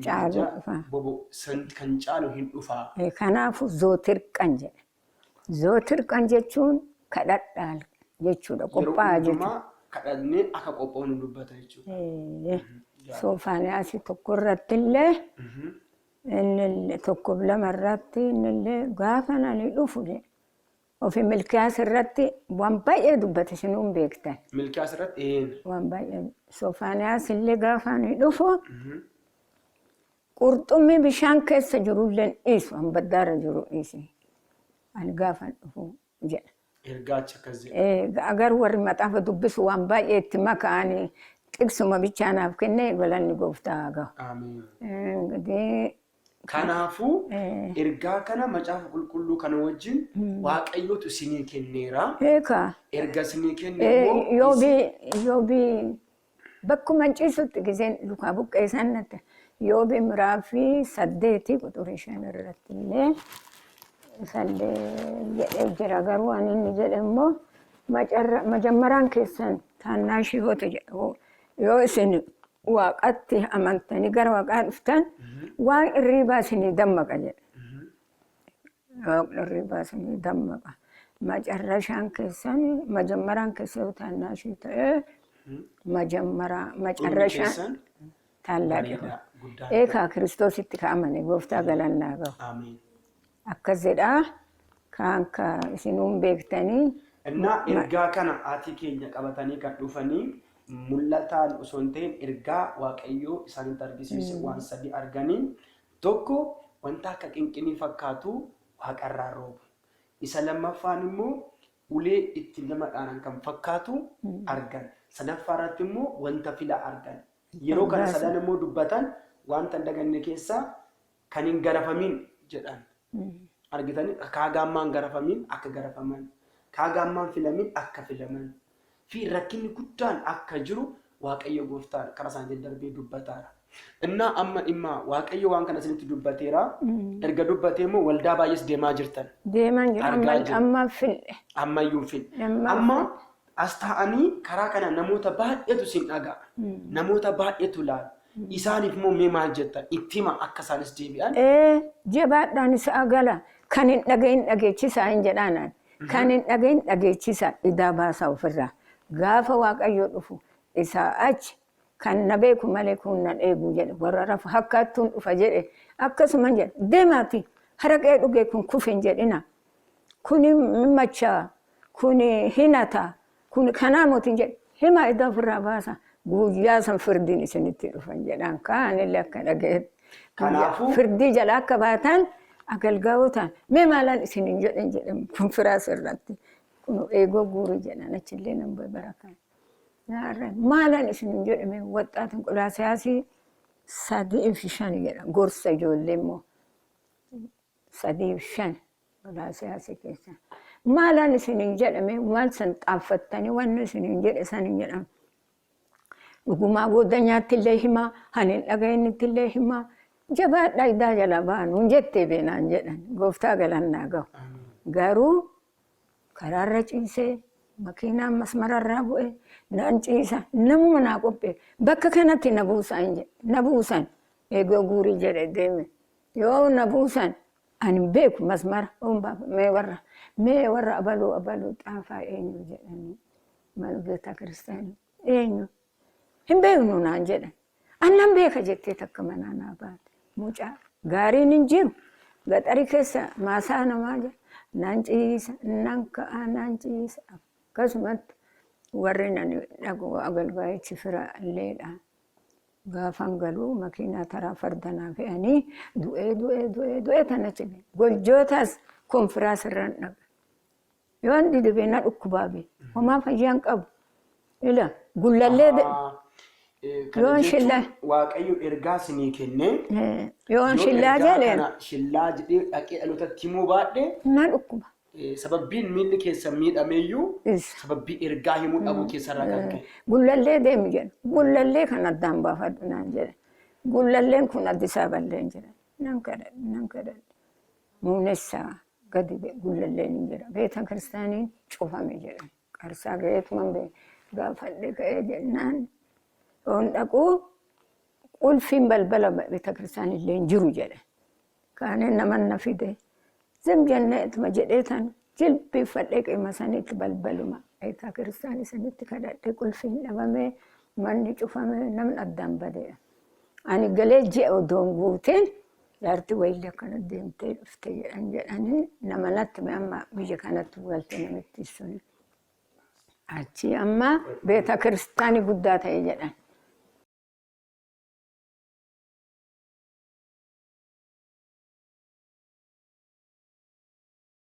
caalu dhufa. Bobo san kan caalu hin dhufaa. Kanaafuu zootir qan jedha. Zootir qan jechuun kadhadhaa jechuudha. Yeroo Qophaa'aa jechuudha. hundumaa kadhannee akka qophoofnu dubbata jechuudha. Soofaaniyaasii 1 irratti illee, inni 1:2 irratti, innillee gaafa ani dhufu jedhe. Ofi Milkiyaas irratti waan baay'ee dubbate, isinuu hin beektan. Milkiyaas irratti een. Waan baay'ee. Soofaaniyaas illee gaafa ani dhufu qurxummii bishaan keessa jirullee hin dhiisu, hambaddaarra jiru dhiisi. Ani gaafa dhufu jedha. Ergaachi akkas jedha. Agar warri maxaafa dubbisu waan baay'ee itti makaanii xiqsuma bichaanaaf kennee, galanni gooftaa haa gahu. Ameen. Ingidihi Kanaafuu ergaa kana macaafa qulqulluu kana wajjin Waaqayyotu isinii kenneera. Eekaa. Erga isinii kenne immoo Yoobii yoobii bakkuma hin ciisutti giseen lukaa buqqee isaan natti. Yoobii miraafii 8 quxurii 5 irratti illee isallee jedhee jira. Garuu ani inni jedhe immoo majammaraan keessan taannaashii hote jedha. Yoo isin waaqatti amantanii gara waaqaa dhuftan, waan irriibaa isinii dammaqa jedha. Waaqni irriibaa isinii dammaqa. Macarrashaan keessan, majammaraan keessan yoo taannaashii ta'e, majammaraa dhumni macarrashaan keessan taallaaqi. Bareedaa guddaa. Eekaa Kiristoositti ka'amane gooftaa galannaa gahu. Ameen. Akkas jedhaa, kaan ka isinuun beektanii. Innaa ergaa kana haati keenya qabatanii kan dhufanii mul'ataan osoo hin ta'in, ergaa Waaqayyoo isaanitti argisiise. Waan sadi arganii: tokko wanta akka qinqinii fakkaatu waaqarraa roobu. Isa lammaffaan immoo ulee ittiin nama dhaanan kan fakkaatu argan. Sadaffaa irratti immoo wanta fila argan. Yeroo kana sadan immoo dubbatan wanta hin daganne keessaa kan hin garafamin jedhan. Argitanii, kaagaa ammaa hin garafamin akka garafaman, kaagaa ammaa hin filamin akka filaman fi rakkinni guddaan akka jiru Waaqayyo gooftaan karaa isaaniitiin darbee dubbataara. Innaa amma dhimma Waaqayyo waan kana isinitti dubbateera. Erga dubbatee immoo waldaa baay'ees deemaa jirtan. Deemaan jira. Argaa Amma jiru. amma fil'e. Ammayyuu hin fidne. Amma Amma as taa'anii karaa kana namoota baay'eetu isin dhaga'a. Namoota baay'eetu ilaala. Isaaniif immoo mee maal jettan? Itti hima akka isaanis deebi'an. Jabaadhaan isa gala, kan hin dhagahin dhageechisaa hin jedhaanaan. Kan hin dhagahin dhageechisaa, idaa baasaa ofirraa. Gaafa Waaqayyo dhufu isaa achi kan na beeku malee kun nan eegu jedhe, warra rafu hakkaattuun dhufa jedhe. Akkasuma jedhe, deemaati haraqee dhugee kun kufe hin jedhina. Kun machaa, kun hinata, kun kanaa mootiin jedhe, himaa idaa ofirraa baasa. Guyyaa san firdiin isinitti dhufan jedhaan, kaanillee akka dhagayetti. Firdii jala akka baatan agalgaawotaan mee maalaan isinin jedhen jedhan konfiraas irratti. Kun eegoo guurii jedhan, achillee nan bu'e bara kana. Maalaan isinin jedhame waxxaatiin Qolaasiyaasii 3:5 jedha, gorsa ijoollee immoo 3:5 Qolaasiyaasii keessa. Maalaan isinin jedhame waan san xaaffattanii waan isinin jedhe san hin jedhamu. Dhugumaa gooddanyaatti illee himaa, hani hin dhaga'initti illee himaa. Jabaadhaa, idaa jala baanu jettee beenaan jedhan, gooftaa galannaa gahu. Garuu karaarra ciisee makiinaan masmararraa bu'e naan ciisa, namuma naa qophee bakka kanatti na buusan jedhe, na buusan, eegoo guurii jedhe deeme. Yoo na buusan ani hin beeku masmara. Mee warra abaluu abaluu xaafaa eenyu jedhanii, malgeetaa kiristaanii eenyu hin beeknu naan jedhan. Annan beeka jettee takka manaa naa baate. Mucaa gaariin hin jiru. Gaxarii keessa maasaa namaa jira. Nan ciisa, nan ka'a, nan ciisa. Akkasumatti warri nani dhaqu agalgaayichi fira illeedha. Gaafan galuu makiinaa taraa farda naa fe'anii du'ee du'ee du'ee du'ee tana cime. Goljootaas konfiraas irraan dhaqa. Yoon didibee na dhukkubaa bee. Homaa fayyaan qabu. Ila gullallee Kana Yoon jechuun shillaa- Waaqayyo ergaa isinii kennee yoon yoo shillaa ergaa jedhe kana shillaa jedhee dhaqee dhalootatti himuu baadhe na dhukkuba. Sababbiin miilli keessan miidhameeyyuu Isa. sababbii ergaa himuu dhabuu keessarraa kan ka'e. Gullallee deemi jedhe. Gullallee kan addaan baafadhu naan jedhe. Gullalleen kun Addis Aballeen jedhe. Nan kadhadhe nan kadhadhe. Muunessaa gadi gullalleen hin jira. Beeta kiristaaniin cufame jedhan. Qarsaa ga'eetuman bee gaafadhe ka'ee jennaan yoon dhaquu qulfiin balbala beeta kiristaanii illee hin jiru jedhe. Kaanee naman na fide. Zim jennee ituma jedhee tan jilbiiffadhee qeema sanitti balbaluma beeta kiristaanii sanitti kadhadhe qulfiin dhabamee manni cufame namni addaan badeera. Ani galee ji'a odoo hin guutin jaartii wayiillee akkana deemtee dhufte jedhan jedhanii nama natti hime amma biyya kanatti galte namitti sun. Achi amma beeta kiristaanii guddaa ta'e jedhan.